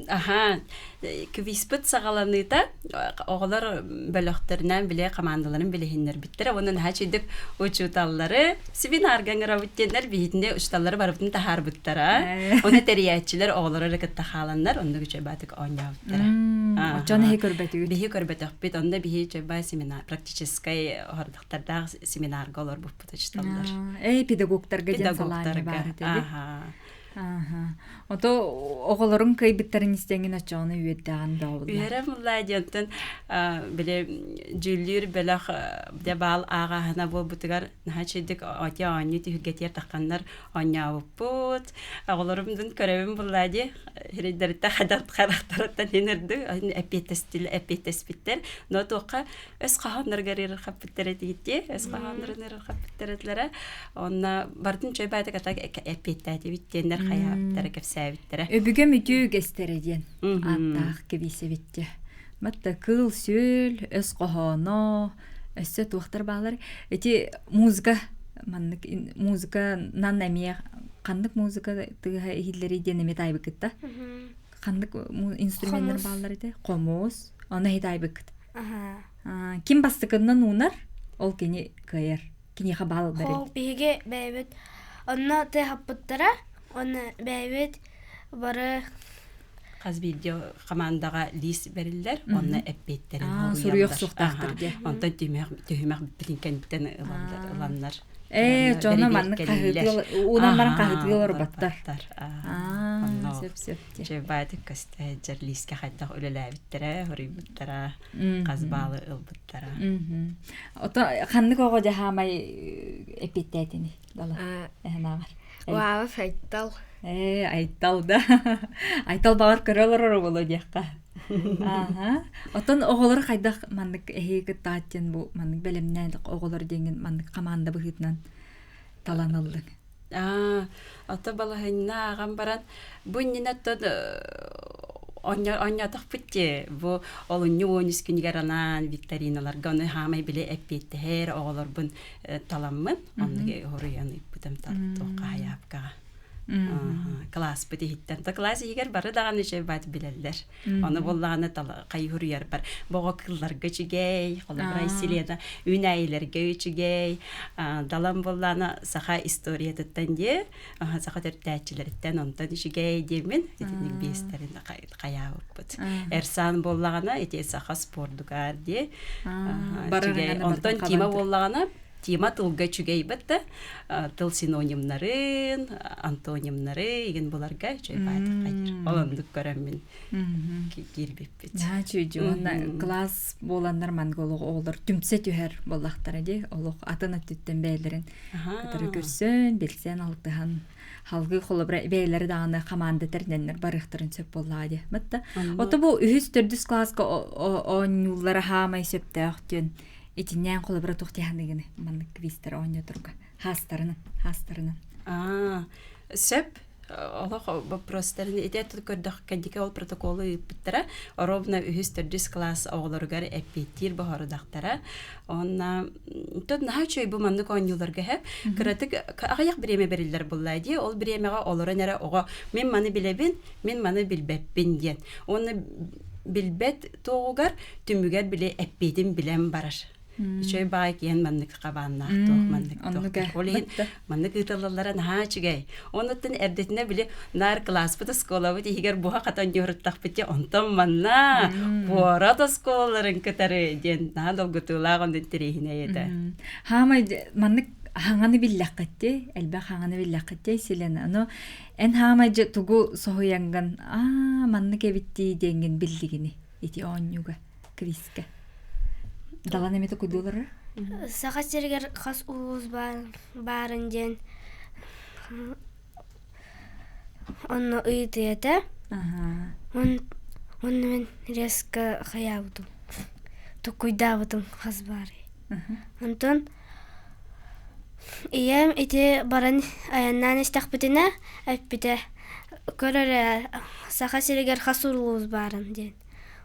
Аха, квизпыт саҕаланыыта оҕолор бөлөхтөрүнэн биле командаларын билиһиннэрбиттэрэ уонна наһаа үчүгдүк учууталлары семинарга ыҥырабыт диэннэр биһитинэ учууталлары барыбытын таһаарбыттара. Оны тэрийээччилэр оҕолору эрэ кытта хааланнар оннук үчүгэй баатык оонньообуттара. Оччону эһи көрбөтүгүт? Биһи көрбөтөхпүт. Онно биһи үчүгэй семинар практическай хордохтордаах семинарга олорбуппут учууталлар. Эй, педагогтарга диэн салаанньа баар этэ. Аха. Ото оҕолорун кыайбыттарын истэҥин оччоҕуна үөрдэҕин да Үөрэ булла диэнтэн били дьүүллүүр бөлөх дьэ баал ааҕааһына буолбутугар наһаа үчүгдүк оти оонньуу түһүлгэтигэр тахханнар оонньообуппут. Оҕолорум дун көрөбүн булла дии сирэйдэриттэн харахтарыттан хинырды эппиэттэспиттэр. Но туохха өс хоһоонноргар ырырхаппыттар этигиттии өс хоһооннорун ырырхаппыттар этилэрэ онно бардын чөй баатык атак эппиэттээтибит диэннэр хайаабыттара кэпсээбиттэрэ өбүгэм үтүө үгэстэрэ диэн ааттаах кэбиисэбиттэ матта кыыл сүөл өс хоһооно өссө туохтар баалар ити музыка маннык музыка нан эмиэ ханнык музыка тыаһа иһиллэрий диэн эмиэ таайбыккытта ханнык инструменнар бааллар этэ хомус ону иһит айбыккыт ким бастакыннан уунар ол кини кыайар киниэхэ баал бэрил биһиги бэйэбит онно тыаһаппыттара уонна бэйэбит бары хас биирдии командаҕа лиис бэриллэр онно эппиэттэрин суруйуох суохтаахтар диэ онтон түһүмэх түһүмэх бүппүтүн кэнниттэн ыланнар Ээ, дьоно маннык хаһыытыы уунан баран хаһыытыы олорботтор. Сөп сөп. Чебаатык көстө дьэрлиискэ хайдах үлэлээбиттэрэ, хоруйбуттара, хас баалы ылбыттара. Ото ханнык оҕо дьаһаамай эппиэттээтини дала эһэнааҕар. Уаава Айтал. Ээ, Айтал да. Айтал баҕар көрө олорор буолуо диэххэ. Ааһа. Оттон оҕолор хайдах маннык эһиги кыттаат диэн бу маннык бэлэмнээн оҕолор диэҥҥин маннык хамаанда быһыытынан талан ыллыҥ? Аа, ото балаһынна ааҕан баран бу иннинэ оттон оонньоотохпут дии. Бу олунньу 13 күнүгэр анаан викториналарга ону хаамай били эппиэттэһэр оҕолорбун таламмын оннук хоруйан ыыппытым туохха хайаапкаҕа. Кылааспыт иһиттэн. То кылаас иһигэр бары даҕаны үчүгэй баат билэллэр. Ону буоллаҕына хайыһуруйарбар боҕо кылларга үчүгэй, холобура Селена үүнээйилэргэ үчүгэй, далан буоллаҕына саха историятыттан диэ, саха төрүттээччилэриттэн онтон үчүгэй диэммин итинник биэстэрин хайаабыппыт. Эрсан буоллаҕына ити саха спордугар диэ. Онтон Тима буоллаҕына Тима тылга үчүгэй да тыл синонимнарын, антонимнары игин буларга үчүгэй баатыр хайыр. Ол оннук көрөммүн киирбиппит. Наһаа үчүгэй уонна класс буоланнар манга олох оҕолор түмсэ түһэр буоллахтара дии. Олох атын өттүттэн бэйэлэрин кытары көрсөн, билсэн, алтыһан халгыы холобура бэйэлэри даҕаны хамаанда тэринэннэр барыахтарын сөп буоллаҕа дии. Батта ото бу үһүс төрдүс класска оонньууллара хаамай сөптөөх диэн Итиннээн холобура туох дии маннык квизтэр оонньоторго хаастарынан хаастарынан Аа, сөп олох вопростарын ити көрдөх кэнтикэ ол протоколу ыыппыттара ровно үһүс төрдүс класс оҕолоругар эппиэттиир боһорудахтара онна тот наһаа үчүгэй бу маннык оонньууларга хэп кыратык аҕыйах бириэмэ бэриллэр булла дии ол бириэмэҕэ олорон эрэ оҕо мин маны билэбин мин маны билбэппин диэн уонна билбэт туоҕугар түмүгэр били эппиэтин билэн барар. Үчүгэй баай киһин маннык хабааннаах туох маннык туох. Ол иһин маннык ыытыллаллара наһаа үчүгэй. Онуттан эрдэтинэ били наар кылааспыт оскуолабыт иһигэр буһа хатан дьуһуруттахпыт дьэ онтон манна куорат оскуолаларын кытары диэн наһаа долгутуулаах оннун интэриэһинэй этэ. Хаамай маннык хаҥаны биллэххитти, элбэх хаҥаны биллэххитти силен. Ону эн хаамай дьэ тугу соһуйаҥгын аа маннык эбиттии диэҥҥин биллигини ити оонньууга квизка. Далан эмиэ токуйдуулара? Саха сиригэр хас улуус баарын диэн онно ыйытыы этэ. Онно мин резко хайаабытым, токуйдаабытым хас баарый. Онтон ийэм ити баран айаннаан истэхпитинэ эппитэ көр эрэ Саха сиригэр хас улуус баарын диэн.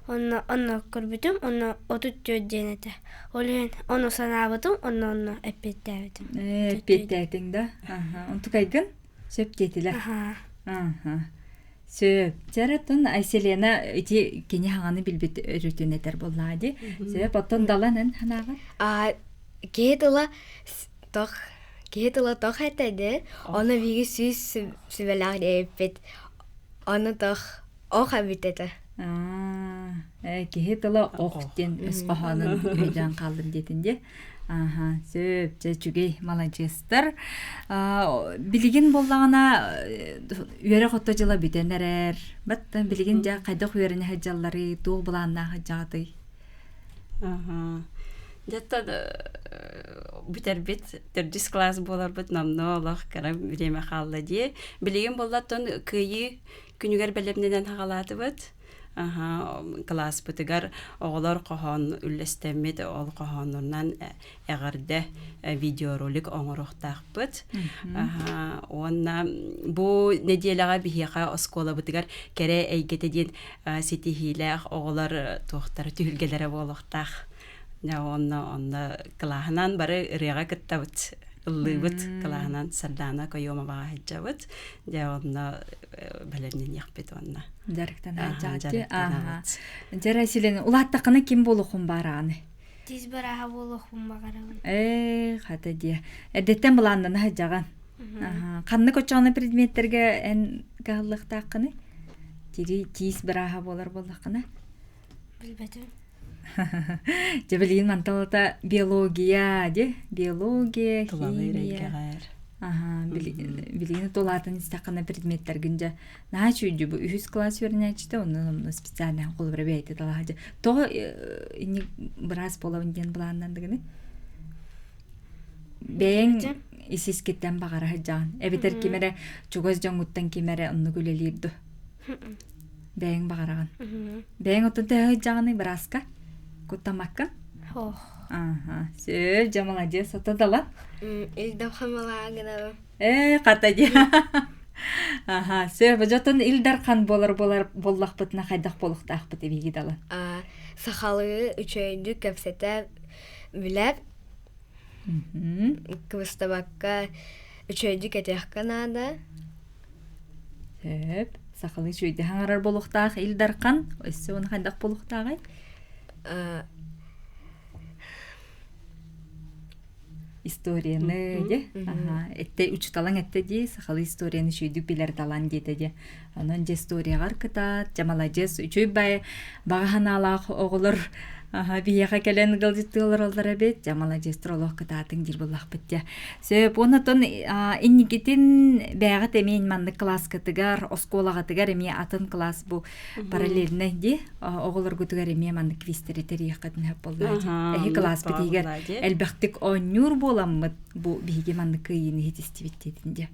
Онно онно көрбүтүм, онно 34 диэн этэ. Ол иһин ону санаабытым, онно онно эппиэттээбитим. Э, эппиэттээтиҥ да? Аха. Онтукайгын сөп диэтилэр. Аха. Аха. Сөп. Чэрэтун Айселена ити кини хаҥаны билбит өрүтүн этэр буоллаҕа дии. Сөп. Оттон Далан эн ханаҕар? А киһи тыла тох киһи тыла тох этэ Ону биһиги сүүс сүбэлээх диэбиппит. Ону тох ох эбит этэ. Аа, киһи тыла ох диэн өс хоһоонун өйдөөн хааллым диэтин дии. Аха, сөп, дьэ үчүгэй, маладьыастар. Билигин буоллаҕына үөрэх отто дьыла бүтэн эрэр. Баттан билигин дьэ хайдах үөрэнэ сылдьалларый, туох былааннаах сылдьаҕытый? Аха. Дьэ бүтэрбит төрдүс класс буоларбыт номнуо олох кыра бириэмэ хаалла дии. Билигин буоллаттан кыайыы күнүгэр бэлэмнэнэн хаҕалаатыбыт. Аха, кылааспытыгар оҕолор хоһоон үллэстэммит, ол хоһооннорунан эҕэрдэ видеоролик оҥоруохтаахпыт. Аха, уонна бу нэдиэлэҕэ биһиэхэ оскуолабытыгар кэрэ эйгэтэ диэн ситиһиилээх оҕолор туохтара түһүлгэлэрэ буолуохтаах. Онно онно кылааһынан бары ырыаҕа кыттабыт ыллыыбыт кылааһынан Сардаана Кайомоваҕа сылдьабыт. Дьэ онно бэлэмнэниэхпит уонна. Дьарыктанааччы. Аха. Дьара силен улааттаххына ким буолуохун баарааны? Тиз барааһа буолуохпун баҕарабын. Ээ, хата диэ. Эрдэттэн былааннана сылдьаҕын. Аха. Ханнык оччоҕуна предметтергэ эн кыһаллыахтааххыный? Тири тиис бырааһа буолар буоллаххына? Билбэтим. Дьэ билигин манталата биология ди биология, Тулалыыр химия. эйгэҕэр. Аха, билигин тулаатын истэххинэ предметтэргин дьэ наһаа үчүгэй бу үһүс класс үөрэнээччитэ онно онно специально холобура бэйэтэ талаһа дьэ тоҕо инник быраас буолабын диэн былааннандыгыный бэйэҥ ис-искиттэн баҕара сылдьаҕын эбэтэр ким эрэ чугас дьоҥҥуттан ким эрэ оннук үлэлиир дуо Бэйэҥ баҕараҕын. Бэйэҥ оттон төһө сылдьаҕыный бырааска? Куттаммаккын? Ох. Аха, сөп, дьэ маладьыас, ото дала. Илдам хамалаагынабын. Ээ, хата дии. Аха, сөп, дьотон Ил Дархан буолар буолар буоллахпытына хайдах буолуохтаахпыт эбиги дала? Сахалыы үчүгэйдик кэпсэтэ билэр, кыбыстабакка үчүгэйдик этиэххэ наада. Сөп. Сахалыы үчүгэйдик хаҥарар буолуохтаах Ил Дархан. Өссө уонна хайдах буолуохтааҕый? Историяны дьэ аха этте учуталаҥ этте дии сахалыы историяны үчүгэйдик билэр талан диэтэ дьэ онон дьэ историяҕар кытаат дьэ маладьыас үчүгэй баай баҕа санаалаах оҕолор Аха, биһиэхэ кэлэн ыалдьыттыы олороллор эбит. Дьэ, маладьыастар олох кытаатыҥ диир буоллахпыт дьэ. Сөп. Онтон инникитин бэйэҕит эмиэ маннык кылааскытыгар, оскуолаҕытыгар эмиэ атын кылаас бу параллельнай дии оҕолоргутугар эмиэ маннык квизтэри тэрийиэххитин сөп буоллаа дии. Эһи кылааспыт иһигэр элбэхтик оонньуур буоламмыт бу биһиги маннык кыайыыны иһитистибит диэтин дьэ.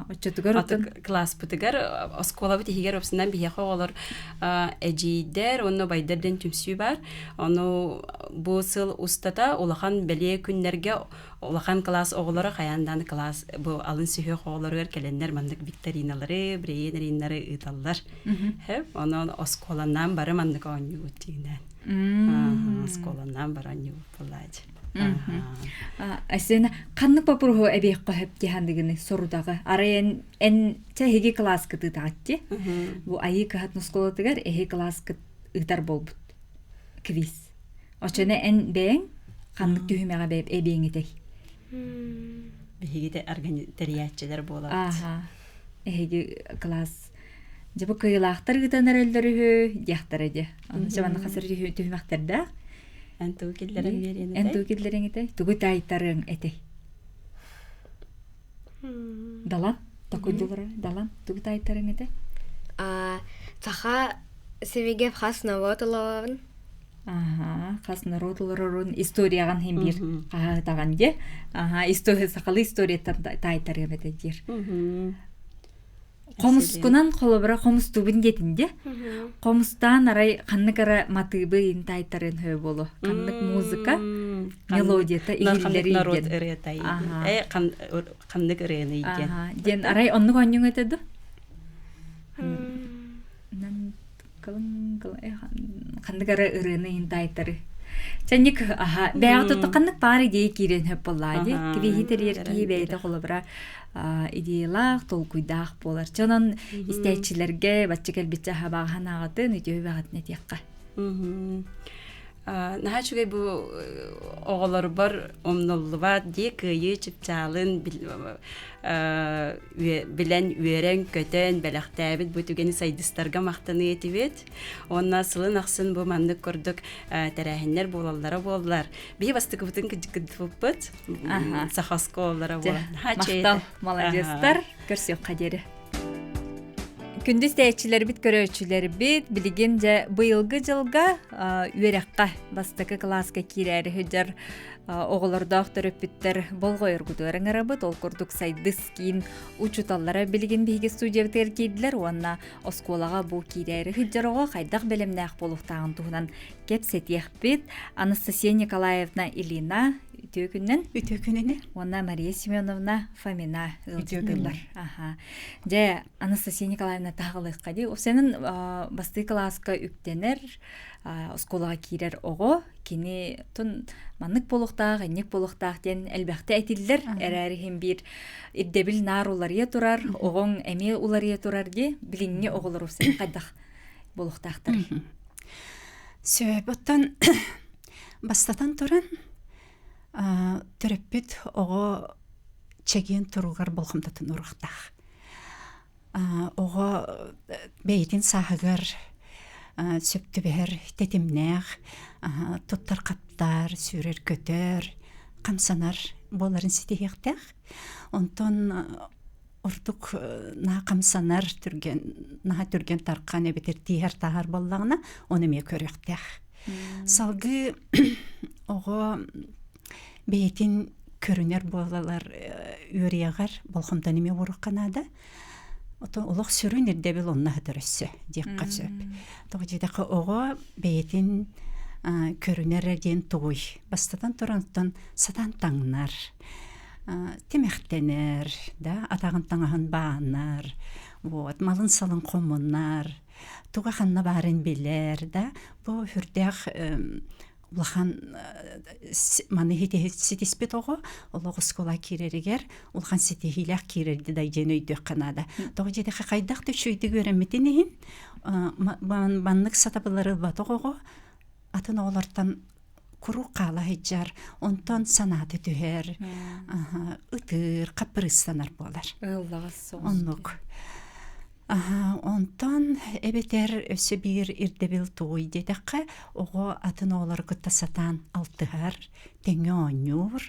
Оччотугар Аты кылааспытыгар оскуолабыт иһигэр опсунан биһиэхэ оҕолор эдьиийдэр уонна убайдар диэн түмсүү бар. Ону бу сыл устата улахан бэлиэ күннэргэ улахан кылаас оҕолоро хайаан даҕаны кылаас бу алын сүһүөх оҕолоругар кэлэннэр маннык викториналары, брейн-риннары ыыталлар. Онон оскуоланан бары маннык оонньуубут дьиҥинэн. Оскуоланан бары оонньуубут буоллаачы. Асена ханнык боппуруоһу эбиэххэ сөп диһаныгыны сорудаҕы арай эн эн чэ эһиги кылааскыт ыытаҕытти бу айыы кыһатын оскуолатыгар эһи кылааскыт ыытар буолбут квиз. Оччону эн бэйэҥ ханнык түһүмэҕэ эбиэҥитэй? Биһиги де тэрийээччилэр буолабыт. Ааха. Эһиги класс дьэ бу кыайыылаахтар ыытан эрэллэр үһү диэхтэрэ дьэ. Ону дьэ манна хасыр түһүмэхтэрдээх. Эн тугу киллэрэн биэриэн Эн тугу киллэриҥ этэй? Тугу таайтарыаҥ этэй? Далан, токуйдулар Далан, тугу таайтарыаҥ этэй? Саха сибигэ хас норуот олорорун. Аха, хас норуот олорорун историяҕын иһин биир хаһаатаҕын дьэ. Аха, история сахалыы историяттан таайтарыам этэ диир. Хомускунан холобура хомустуубун диэтин дьэ. Хомустаан арай ханнык ара матыыбы ин таайтарыан хөбө боло. Ханнык музыка мелодията иһиллэри народ ырыата э ханнык ырыаны диэн. Диэн арай оннук оонньууҥ этэ ду? Ханнык эрэ ырыаны иһин таайтары. Чэнник аха бэйэҕэ тутта ханнык баар идея киирэн хөп буоллаа дии. Кирииһи тэрийэр киһи бэйэтэ холобура идеялаах, толкуйдаах буолар. Чонон истээччилэргэ бачча кэлбиччэ аха бааҕаһан ааҕатын үтүө баҕатын этиэххэ. Наһаа үчүгэй бу оҕолорбор умнуллубат дии кыайыы чыпчаалын билэн үөрэн-көтөн бэлэхтээбит бу түгэни сайдыстарга махтаныы этибит. Уонна сылын ахсын бу маннык курдук тэрээһиннэр буолаллара буоллар. Биһи бастакыбытын кыдьыккыдыппыт. Саха оскуолалара буолан. Махтал, маладьыастар. Көрсүөххэ диэри. Күндү истээччилэрбит, көрөөччүлэрбит, билигин дьэ быйылгы дьылга үөрэххэ бастакы кылааска киирээри сылдьар оҕолордоох төрөппүттэр болҕойоргутугар ыҥырабыт. Ол курдук Сайдыс киин учууталлара билигин биһиги студиябытыгар киирдилэр уонна оскуолаҕа бу киирээри сылдьар оҕо хайдах бэлэмнээх буолуохтааҕын туһунан кэпсэтиэхпит. Анастасия Николаевна Ильина үтүө күнүнэн. Үтүө күнүнэн. Уонна Мария Семеновна Фомина ыалдьыттыыллар. Аха. Дьэ, Анастасия Николаевна таһаҕалыахха дии. Сенин бастыы кылааска үктэнэр, оскуолаҕа киирэр оҕо кини тун маннык буолуохтаах, инник буолуохтаах диэн элбэхтэ этиллэр. Эрээри иһин биир ирдэбил наар уларыйа турар, оҕоҥ эмиэ уларыйа турар дии. Билиҥҥи оҕолору сен хайдах буолуохтаахтар? Сөп. Оттон бастатан туран төрөппүт оҕо чэгиэн туругар болҕомтотун уруохтаах. Оҕо бэйэтин сааһыгар сөп түбэһэр тэтимнээх, туттар-хаптар, сүүрэр-көтөр, хамсанар буоларын ситиһиэхтээх. Онтон ордук наһаа хамсанар, түргэн, наһаа түргэн тархан эбэтэр тииһэр-тааһар буоллаҕына, ону эмиэ көрүөхтээх. Салгыы оҕо бэйэтин көрүнэр буолалар үөрүйэҕэр болҕомтону эмиэ уоруохха наада. Ото олох сүрүн ирдэбил онно сытар өссө диэххэ сөп. Тоҕо диэтэххэ оҕо бэйэтин көрүнэр диэн тугуй? Бастатан туран оттон сатаан таҥнар, тимэхтэнэр, да атаҕын таҥаһын баанар, вот малын-салын хомунар, туга ханна баарын билэр, да бу сүрдээх улахан маны ситиспит оҕо олох оскуола киирэригэр улахан ситиһиилээх киирэрди да диэн өйдүөххэ наада. Тоҕо диэтэххэ хайдах да үчүгэйдик үөрэммитин иһин маннык сатабыллары ылбатах оҕо атын оҕолортон куруук хаала сылдьар, онтон санаата түһэр, ытыыр, хаппырыыстанар буолар. Ыаллаҕас Оннук. Онтон эбэтэр өссө биир ирдэбил тугуй диэтэххэ, оҕо атын оҕолору кытта сатаан алтыһар, тэҥҥэ оонньуур,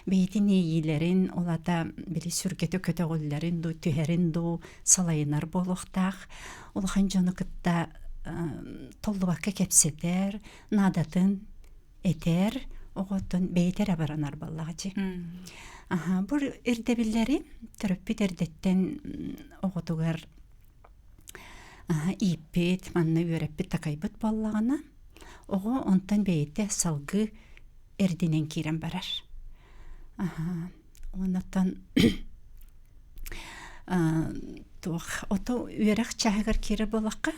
бэйэтин иэйиилэрин, ол аата били сүргэтэ көтөҕүллэрин дуу, түһэрин дуу салайынар буолуохтаах. Улахан дьону кытта толлубакка кэпсэтэр, наадатын этэр, оҕоттон бэйэтэ эрэ баранар буоллаҕа дии. Аха, бу ирдэбиллэри төрөппүт эрдэттэн оҕотугар ииппит, манна үөрэппит, такайбыт буоллаҕына, оҕо онтон бэйэтэ салгыы эрдинэн киирэн барар. Аха, оннуттан туох ото үөрэх чааһыгар киирэр буоллахха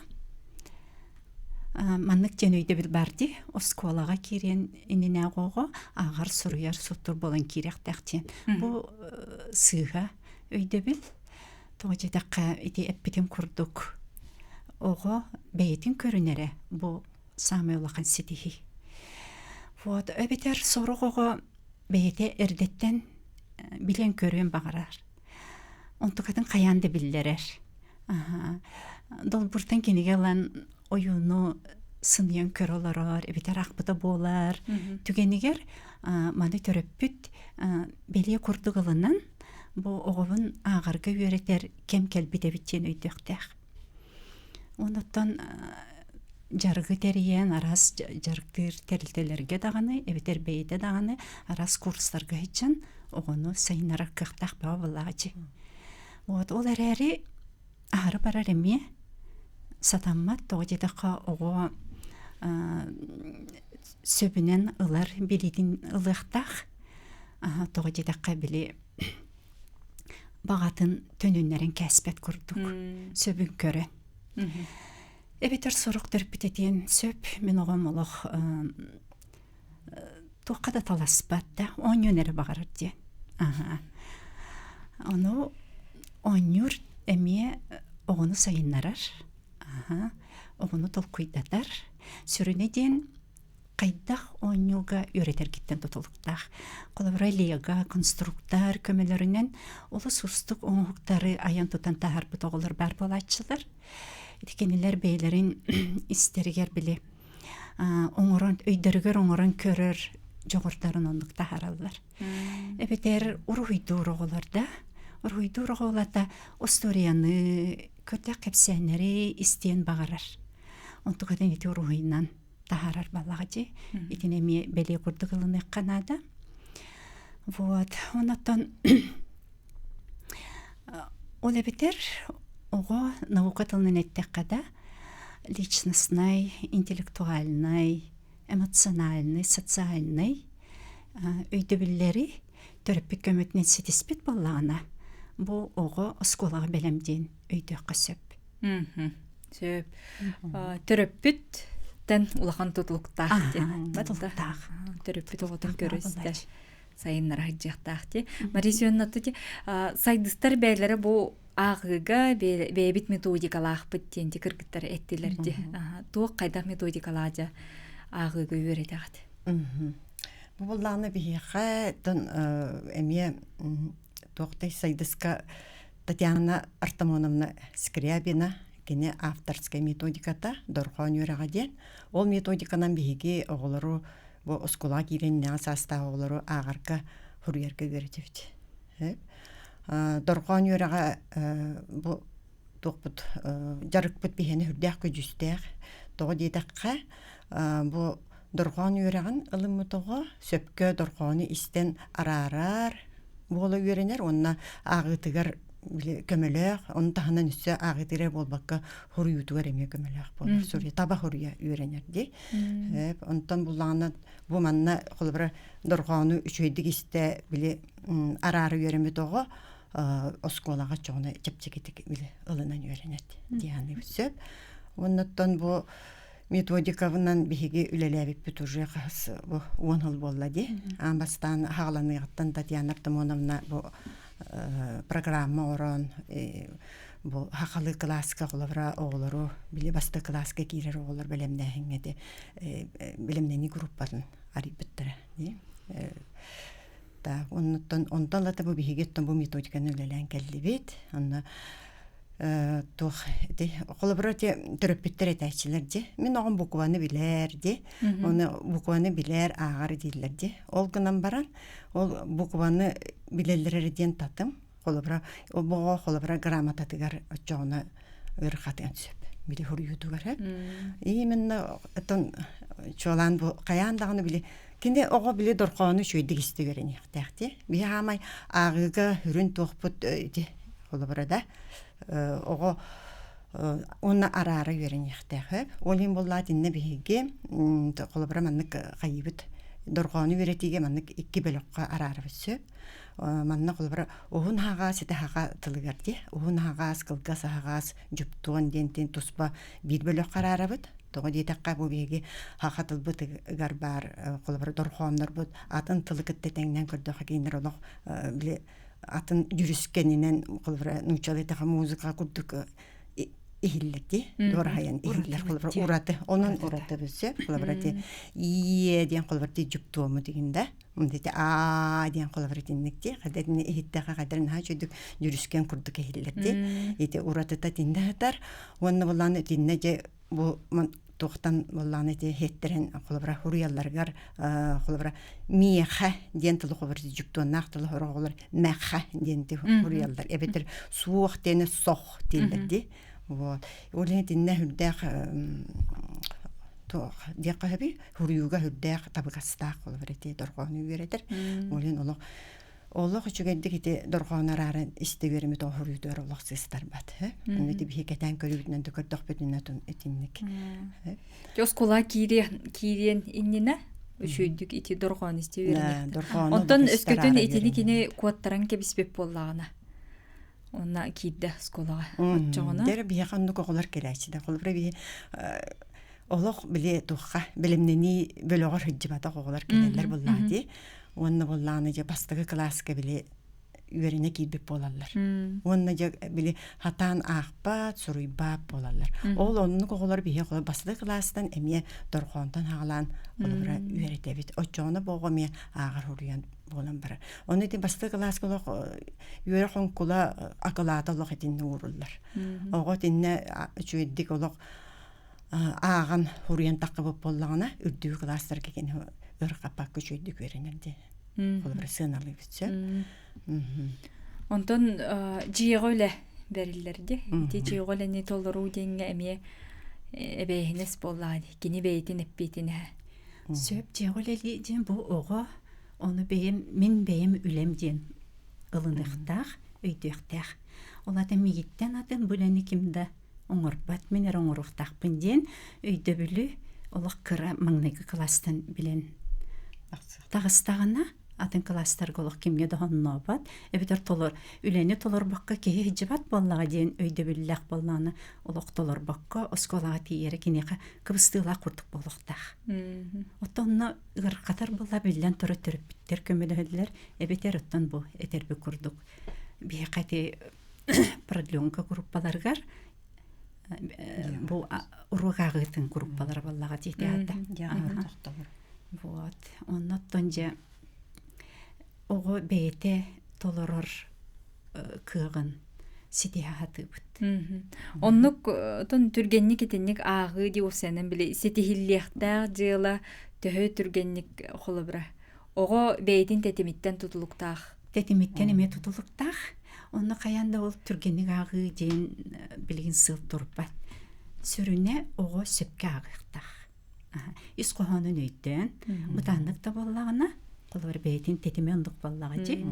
Маннык диэн өйдөбүл баар дии. Оскуолаҕа киириэн иннинээҕи оҕо ааҕар, суруйар, суттур буолан киириэхтээх диэн. Бу сыыһа өйдөбүл. Тоҕо диэтэххэ, ити эппитим курдук, оҕо бэйэтин көрүнэрэ бу саамай улахан ситиһии. Вот эбэтэр сорох оҕо бэйэтэ эрдэттэн билэн көрүөн баҕарар. Онтукатын хайаан да биллэрэр. Долбуртан кинигэ ылан ойууну сыныйан көрө олорор, эбэтэр аахпыта буолар. Түгэнигэр маны төрөппүт бэлиэ курдук ылынан бу оҕобун ааҕарга үөрэтэр кэм кэлбит эбит диэн өйдүөхтээх. Онуттан дьарыгы тэрийэн араас дьарыктыыр тэрилтэлэргэ даҕаны эбэтэр бэйэтэ даҕаны араас курстарга сылдьан оҕону сайыннарар кыахтаах бөҕө буоллаҕа Вот ол эрээри аһары барар эмиэ сатаммат тоҕо диэтэххэ оҕо сөбүнэн ылар билиитин ылыахтаах тоҕо диэтэххэ били баҕатын төнүннэрэн кээспэт курдук сөбүн көрөн эбэтэр сорох төрөппүт этиэн сөп мин оҕом олох туохха да таласпат да оонньуон эрэ баҕарар диэн ону оонньуур эмиэ оҕону сайыннарар оҕону толкуйдатар сүрүнэ диэн хайдах оонньууга үөрэтэргиттэн тутулуктаах. Холобура, Лего, конструктор көмөлөрүнэн олус уустук оҥоһуктары айан-тутан таһаарбыт оҕолор баар буолааччылар. Ити кинилэр бэйэлэрин истэригэр били оҥорон, өйдөрүгэр оҥорон көрөр дьоҕурдарын оннук таһаараллар. Эбэтэр уруһуйдуур оҕолор да, уруһуйдуур оҕолата остуоруйаны, көрдөөх кэпсээннэри истиэн баҕарар. Онтукатын ити уруһуйунан таһаарар балаҕа дии. Итини эмиэ бэлиэ курдук ылыныахха наада. Вот. Онотон ол эбэтэр оҕо наука тылынан эттэххэ да личностнай, интеллектуальнай, эмоциональнай, социальнай өйдөбүллэри төрөппүт көмөтүнэн ситиспит буоллаҕына, бу оҕо оскуолаҕа бэлэм диэн өйдүөххэ сөп. Сөп. Төрөппүттэн улахан тутулуктаах диэн. Тутулуктаах. Төрөппүт оҕотун көрө-истэ сайыннара сылдьыахтаах дии. Мария Семеновна сайдыстар бэйэлэрэ бу ааҕыыга бэйэбит методикалаахпыт диэн ти кыргыттар эттилэр дии. Туох хайдах методикалаах дьа ааҕыыга үөрэтэҕит? Бу буллаҕына биһиэхэ эмиэ туохтай сайдыска Татьяна Артамоновна Скрябина кини авторскай методиката дорҕоон үөрэҕэ диэн. Ол методиканан биһиги оҕолору бу оскуолаҕа киирэн иннэҕэ саастаах оҕолору ааҕарга, суруйарга үөрэтэбит. Дорҕоон үөрэҕэ бу туохпут дьарыкпыт биһиэнэ сүрдээх көдьүүстээх. Тоҕо диэтэххэ, бу дорҕоон үөрэҕин ылыммыт оҕо сөпкө дорҕоону истэн араарар, буола үөрэнэр уонна ааҕыытыгар көмөлөөх, ону таһынан өссө ааҕыытыгар буолбакка суруйуутугар эмиэ көмөлөөх буолар. Суруйа, таба суруйа үөрэнэр дии. Онтон буллаҕына бу манна холобура дорҕоону үчүгэйдик истэ били араара үөрэммит оҕо оскуолаҕа чоҕуна чэпчэкитик били ылынан үөрэнэр дии саныыбыт сөп. Оннуттан бу Методикабынан биһиги үлэлээбиппит уже хаһыс бу уон сыл буолла дии. Аан бастаан хаҕаланыаҕыттан Татьяна Артамоновна бу программа оҥорон бу хахалы кылааска холобура оҕолору били бастакы кылааска киирэр оҕолор бэлэмнээһиҥҥэ ити бэлэмнэнии группатын арыйбыттара дии. Так, оннуттан онтон лата бу биһиги оттон бу методиканы үлэлээн кэллибит. Онно туох ити холобура ити төрөппүттэр этээччилэр дии мин оҕом букваны билэр дии оны букваны билэр ааҕар дииллэр дии ол гынан баран ол букваны билэллэр эрэ диэн татым холобура ол оҕо холобура грамотатыгар оччоҕуна ыарахатыан сөп били суруйуутугар именно оттон чуолаан бу хайаан даҕаны били кини оҕо били дорҕоону үчүгэйдик истэ үөрэниэхтээх дии биһи хаамай ааҕыыга сүрүн туохпут ити холобура да оҕо уонна араара үөрэниэхтээх ол иһин буоллаҕа итиннэ биһиги холобура маннык хайыыбыт дорҕоону үөрэтиигэ маннык икки бөлөххө араарабыт сөп манна холобура уһун аһаҕас ити аһаҕа тылыгар дии уһун аһаҕас кылгас аһаҕас дьуптуон диэнтин туспа биир бөлөххө араарабыт тоҕо диэтэххэ бу биһиги саха тылбытыгар баар холобура дорҕооннорбут атын тылы кытта тэҥнээн көрдөххө кинилэр олох били атын дьүрүскэнинэн холобура нууччалыы музыка курдук. иһиллэр дии дуораһайан иһиллэр холобура ураты онон ураты бүсө холобура ти ие диэн холобура ти дьуптуому дигин да ити аа диэн холобура итинник ти хада итини иһиттэхэ хадыр наһаа үчүгдүк дьүрүскэн курдук иһиллэр ди ити уратыта итиннэ сытар уонна булаан итиннэ дьэ бу туохтан буоллаҕына ити иһиттэрин холобура хуруйалларыгар холобура миэхэ диэн тылы холобура дьуктуоннаах тылы сороҕолор мэхэ диэн хуруйаллар эбэтэр суох диэни сох дииллэр дии вот ол иһин итиннэ үрдээх туох диэххэ сөбүй хуруйууга үрдээх табыгастаах холобура ити дорҕоону үөрэтэр ол иһин олох Олох үчүгэйдик ити дорҕоон арааран истэ үөрэммит оһоруутугар олох сыстарбат. Аны ити биһи кэтээн көрүүбүтүнэн да көрдөхпүтүнэ итинник. Оскуола киириэн иннинэ үчүгэйдик ити дорҕоон истэ үөрэнэр. Онтон өскөтүн итини кини куоттаран кэбиспит буоллаҕына онно киирдэ оскуолаҕа оччоҕуна Дэр биһиэхэ оннук оҕолор кэлээччилэр. Холобура биһи олох били тухха бэлэмнэнии бөлөҕөр сылдьыбатах оҕолор кэлэллэр буоллаҕа дии. Уонна буоллаҕына дьэ бастакы кылааска били үөрэнэ киирбит буолаллар. Уонна дьэ били хатаан аахпат, суруйбат буолаллар. Ол оннук оҕолор биһиэхэ бастакы кылаастан эмиэ дорҕоонтон хаҕалаан холобура үөрэтэбит. Оччоҕуна бу оҕо эмиэ ааҕар суруйан буолан барар. Ону ити бастакы кылааска олох үөрэх оҥкула акылаата олох итиннэ ууруллар. Оҕо итиннэ үчүгэйдик олох ааҕан суруйан таххыбыт буоллаҕына үрдүкү кылаастарга кини өр хаппакка үчүгэйдик үөрэнэр диэн холобура сыаналыыбыт сөп Онтон дьиэҕэ үлэ бэриллэр дии. Ити дьиэҕэ үлэни толоруу диэҥҥэ эмиэ эбээһинэс буоллаҕа дии. Кини бэйэтин эппиэтинэһэ. Сөп дьиэҕэ үлэлии диэн бу оҕо ону бэйэм мин бэйэм үлэм диэн ылыныахтаах, өйдүөхтээх. Ол атын миигиттэн атын бу үлэни ким да оҥорбот, мин эрэ оҥоруохтаахпын диэн өйдөбүлү олох кыра маҥнайгы кылаастан билэн таҕыстаҕына атын кылаастарга олох кимҥэ да хоннообот эбэтэр толор үлэни толорбокко киһи сылдьыбат буоллаҕа диэн өйдөбүллээх буоллаҕына олох толорбокко оскуолаҕа тиийэрэ киниэхэ кыбыстыылаах курдук буолуохтаах. Оттон онно ыарырҕатар буолла биллэн турар төрөппүттэр көмөлөһөллөр эбэтэр оттон бу этэрбит курдук биһиэхэ ити продленка группаларыгар бу уруок ааҕыытын группалара буоллаҕа дии аата. Вот. Онно оттон дьэ оҕо бэйэтэ толорор кыаҕын ситиһэ сатыыбыт. Оннук отон түргэнник итинник ааҕыы дии уопсайынан били ситиһиллиэхтээх дьыала төһө түргэнник холобура оҕо бэйэтин тэтимиттэн тутулуктаах. Тэтимиттэн эмиэ тутулуктаах. Онно хайаан да ол түргэнник ааҕыы диэн билигин сыл турбат. Сүрүнэ оҕо сөпкө ааҕыахтаах. Ис хоһоонун өйдөөн, бытааннык да буоллаҕына, холобур бэйэтин тэтимэ оннук буоллаҕа дии.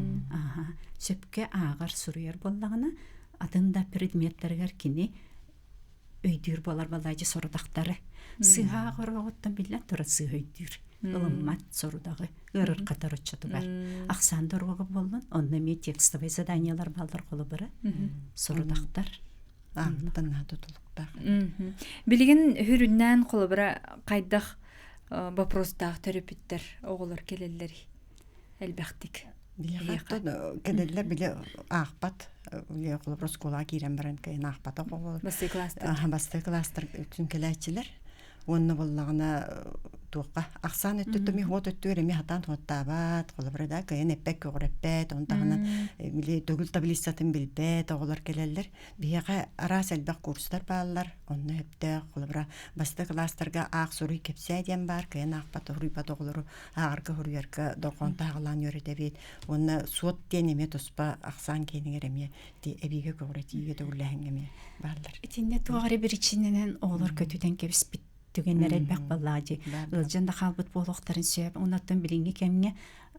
Сөпкө ааҕар, суруйар буоллаҕына, атын да предметтарыгар кини өйдүүр буолар балаадьы сорудахтары. Сыыһа ааҕар оҕоттон биллэн турар сыыһа өйдүүр. Ылыммат сорудаҕы ыарырҕатар оччотугар. Ахсаан доруога буоллун, онно эмиэ текстовай заданиелар бааллар холобура. Сорудахтар. Ааҕыттан наһаа тутулуктаах. Билигин хүрүннээн холобура хайдах вопростаах төрөппүттэр оҕолор кэлэллэр элбэхтик. Биһиэхэ кэлэллэр били аахпат били холобур оскуолаҕа киирэн баран кыайан аахпатах оҕолор Бастакы класстар. Бастакы класстар үксүн кэлээччилэр уонна буоллаҕына туохха ахсаан өттүттэн эмиэ уот өттүгэр эмиэ хатаан туоттаабат холобура да кыайан эппэт көҕүрэппэт ону таһынан били төгүл таблицатын билбэт оҕолор кэлэллэр биһиэхэ араас элбэх курстар бааллар онно сөптөөх холобура бастакы кылаастарга аах суруй кэпсээ диэн баар кыайан аахпат суруйбат оҕолору ааҕарга суруйарга дорҕоон таһаҕалаан үөрэтэбит уонна суот диэн эмиэ туспа ахсаан киэнигэр эмиэ эбиигэ көҕүрэтиигэ төгүллээһиҥҥэ эмиэ бааллар. Итиннэ туох эрэ биричиинэнэн оҕолор көтүтэн кэбиспит түгэннэр элбэх буоллаҕа дии. Ыалдьан да хаалбыт буолуохтарын сөп. Оннуттан билиҥҥи кэмҥэ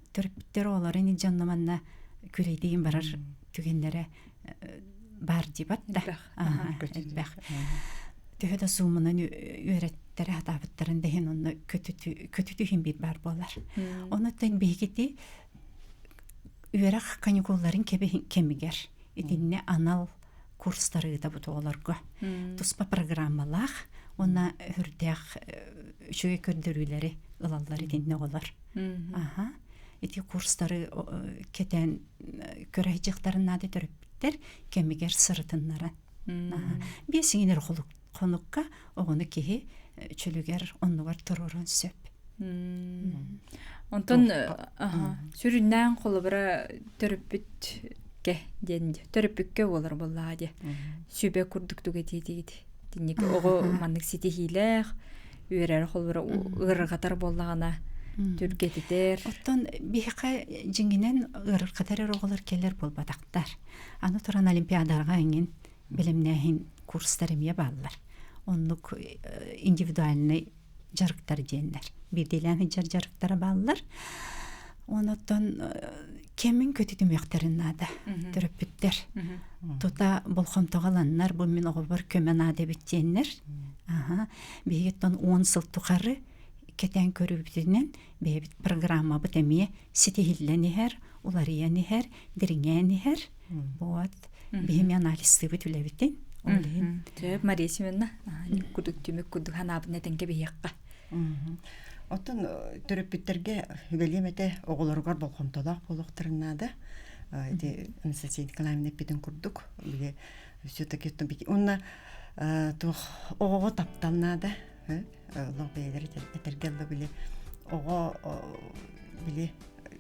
төрөппүттэр оҕолорун илдьэн манна күрэйдиин барар түгэннэрэ баар диибат да. Элбэх. Төһө да суумунан үөрэттэрэ сатаабыттарын да иһин онно көтүтүһүн биир баар буолар. Онуттан биһигити үөрэх каникулларын кэмигэр итиннэ анал курстары ыытабыт оҕолорго. Туспа программалаах уонна үрдээх үчүгэй көрдөрүүлэри ылаллар итиннэ оҕолор. Аха. Ити курстары кэтэн көрө сылдьыахтарын наада төрөппүттэр кэмигэр сырытыннаран. Биэс иҥинэр хонукка оҕону киһи чөлүгэр оннугар туруорун сөп. Онтон сүрүннээн холобура төрөппүткэ диэн төрөппүккэ буолар буоллаҕа дии. Сүбэ курдук тугу этиитигит. Тинник оҕо маннык ситиһиилээх үөрэр холобура ыарырҕатар буоллаҕына түргэтитэр. Оттон биһиэхэ дьиҥинэн ыарырҕатар эрэ оҕолор кэлэр буолбатахтар. Аны туран олимпиадаҕа эҥин бэлэмнээһин курстар эмиэ бааллар. Оннук индивидуальнай дьарыктар диэннэр. Биирдиилээн сылдьар дьарыктара бааллар. Онон кэмин көтүтүмүөхтэрин наада төрөппүттэр. Тута болҕомтоҕо ыланнар, бу мин оҕобор көмө наада эбит диэннэр. Аха. Биһигиттэн 10 сыл тухары кэтээн көрүүбүтүнэн бэйэбит программабыт эмиэ ситиһиллэн иһэр, уларыйан иһэр, дириҥээн иһэр. Вот. Биһими анализтыыбыт үлэбитин. Ол иһин. Сөп, Мария Семеновна, курдук түмүк курдук ханаабын этэн кэбиһиэххэ. Оттон төрөппүттэргэ үлэлиэм этэ оҕолоругар болҕомтолоох буолуохтарын наада. Ити Анастасия Николаевна эппитин курдук, били все-таки уонна туох оҕоҕо таптал наада. Олох бэйэлэр этэргэ дылы били оҕо били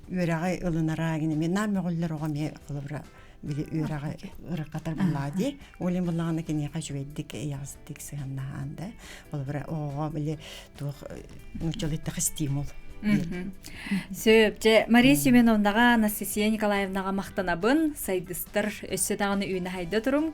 үөрэҕи ылынара эмиэ наар мөҕүллэр оҕо эмиэ холобура били үөрэҕи ырыкатар буллаҕа дии ол иһин буллаҕына киниэхэ үчүгэйдик эйэҕэстик сыһыаннаһаан да холобура оҕоҕо били туох нууччалыйдах стимул. Сөп, дьэ Мария Семеновнаҕа, Анастасия Николаевнаҕа махтанабын. Сайдыстар өссө даҕаны үүнэ-хайда туруҥ.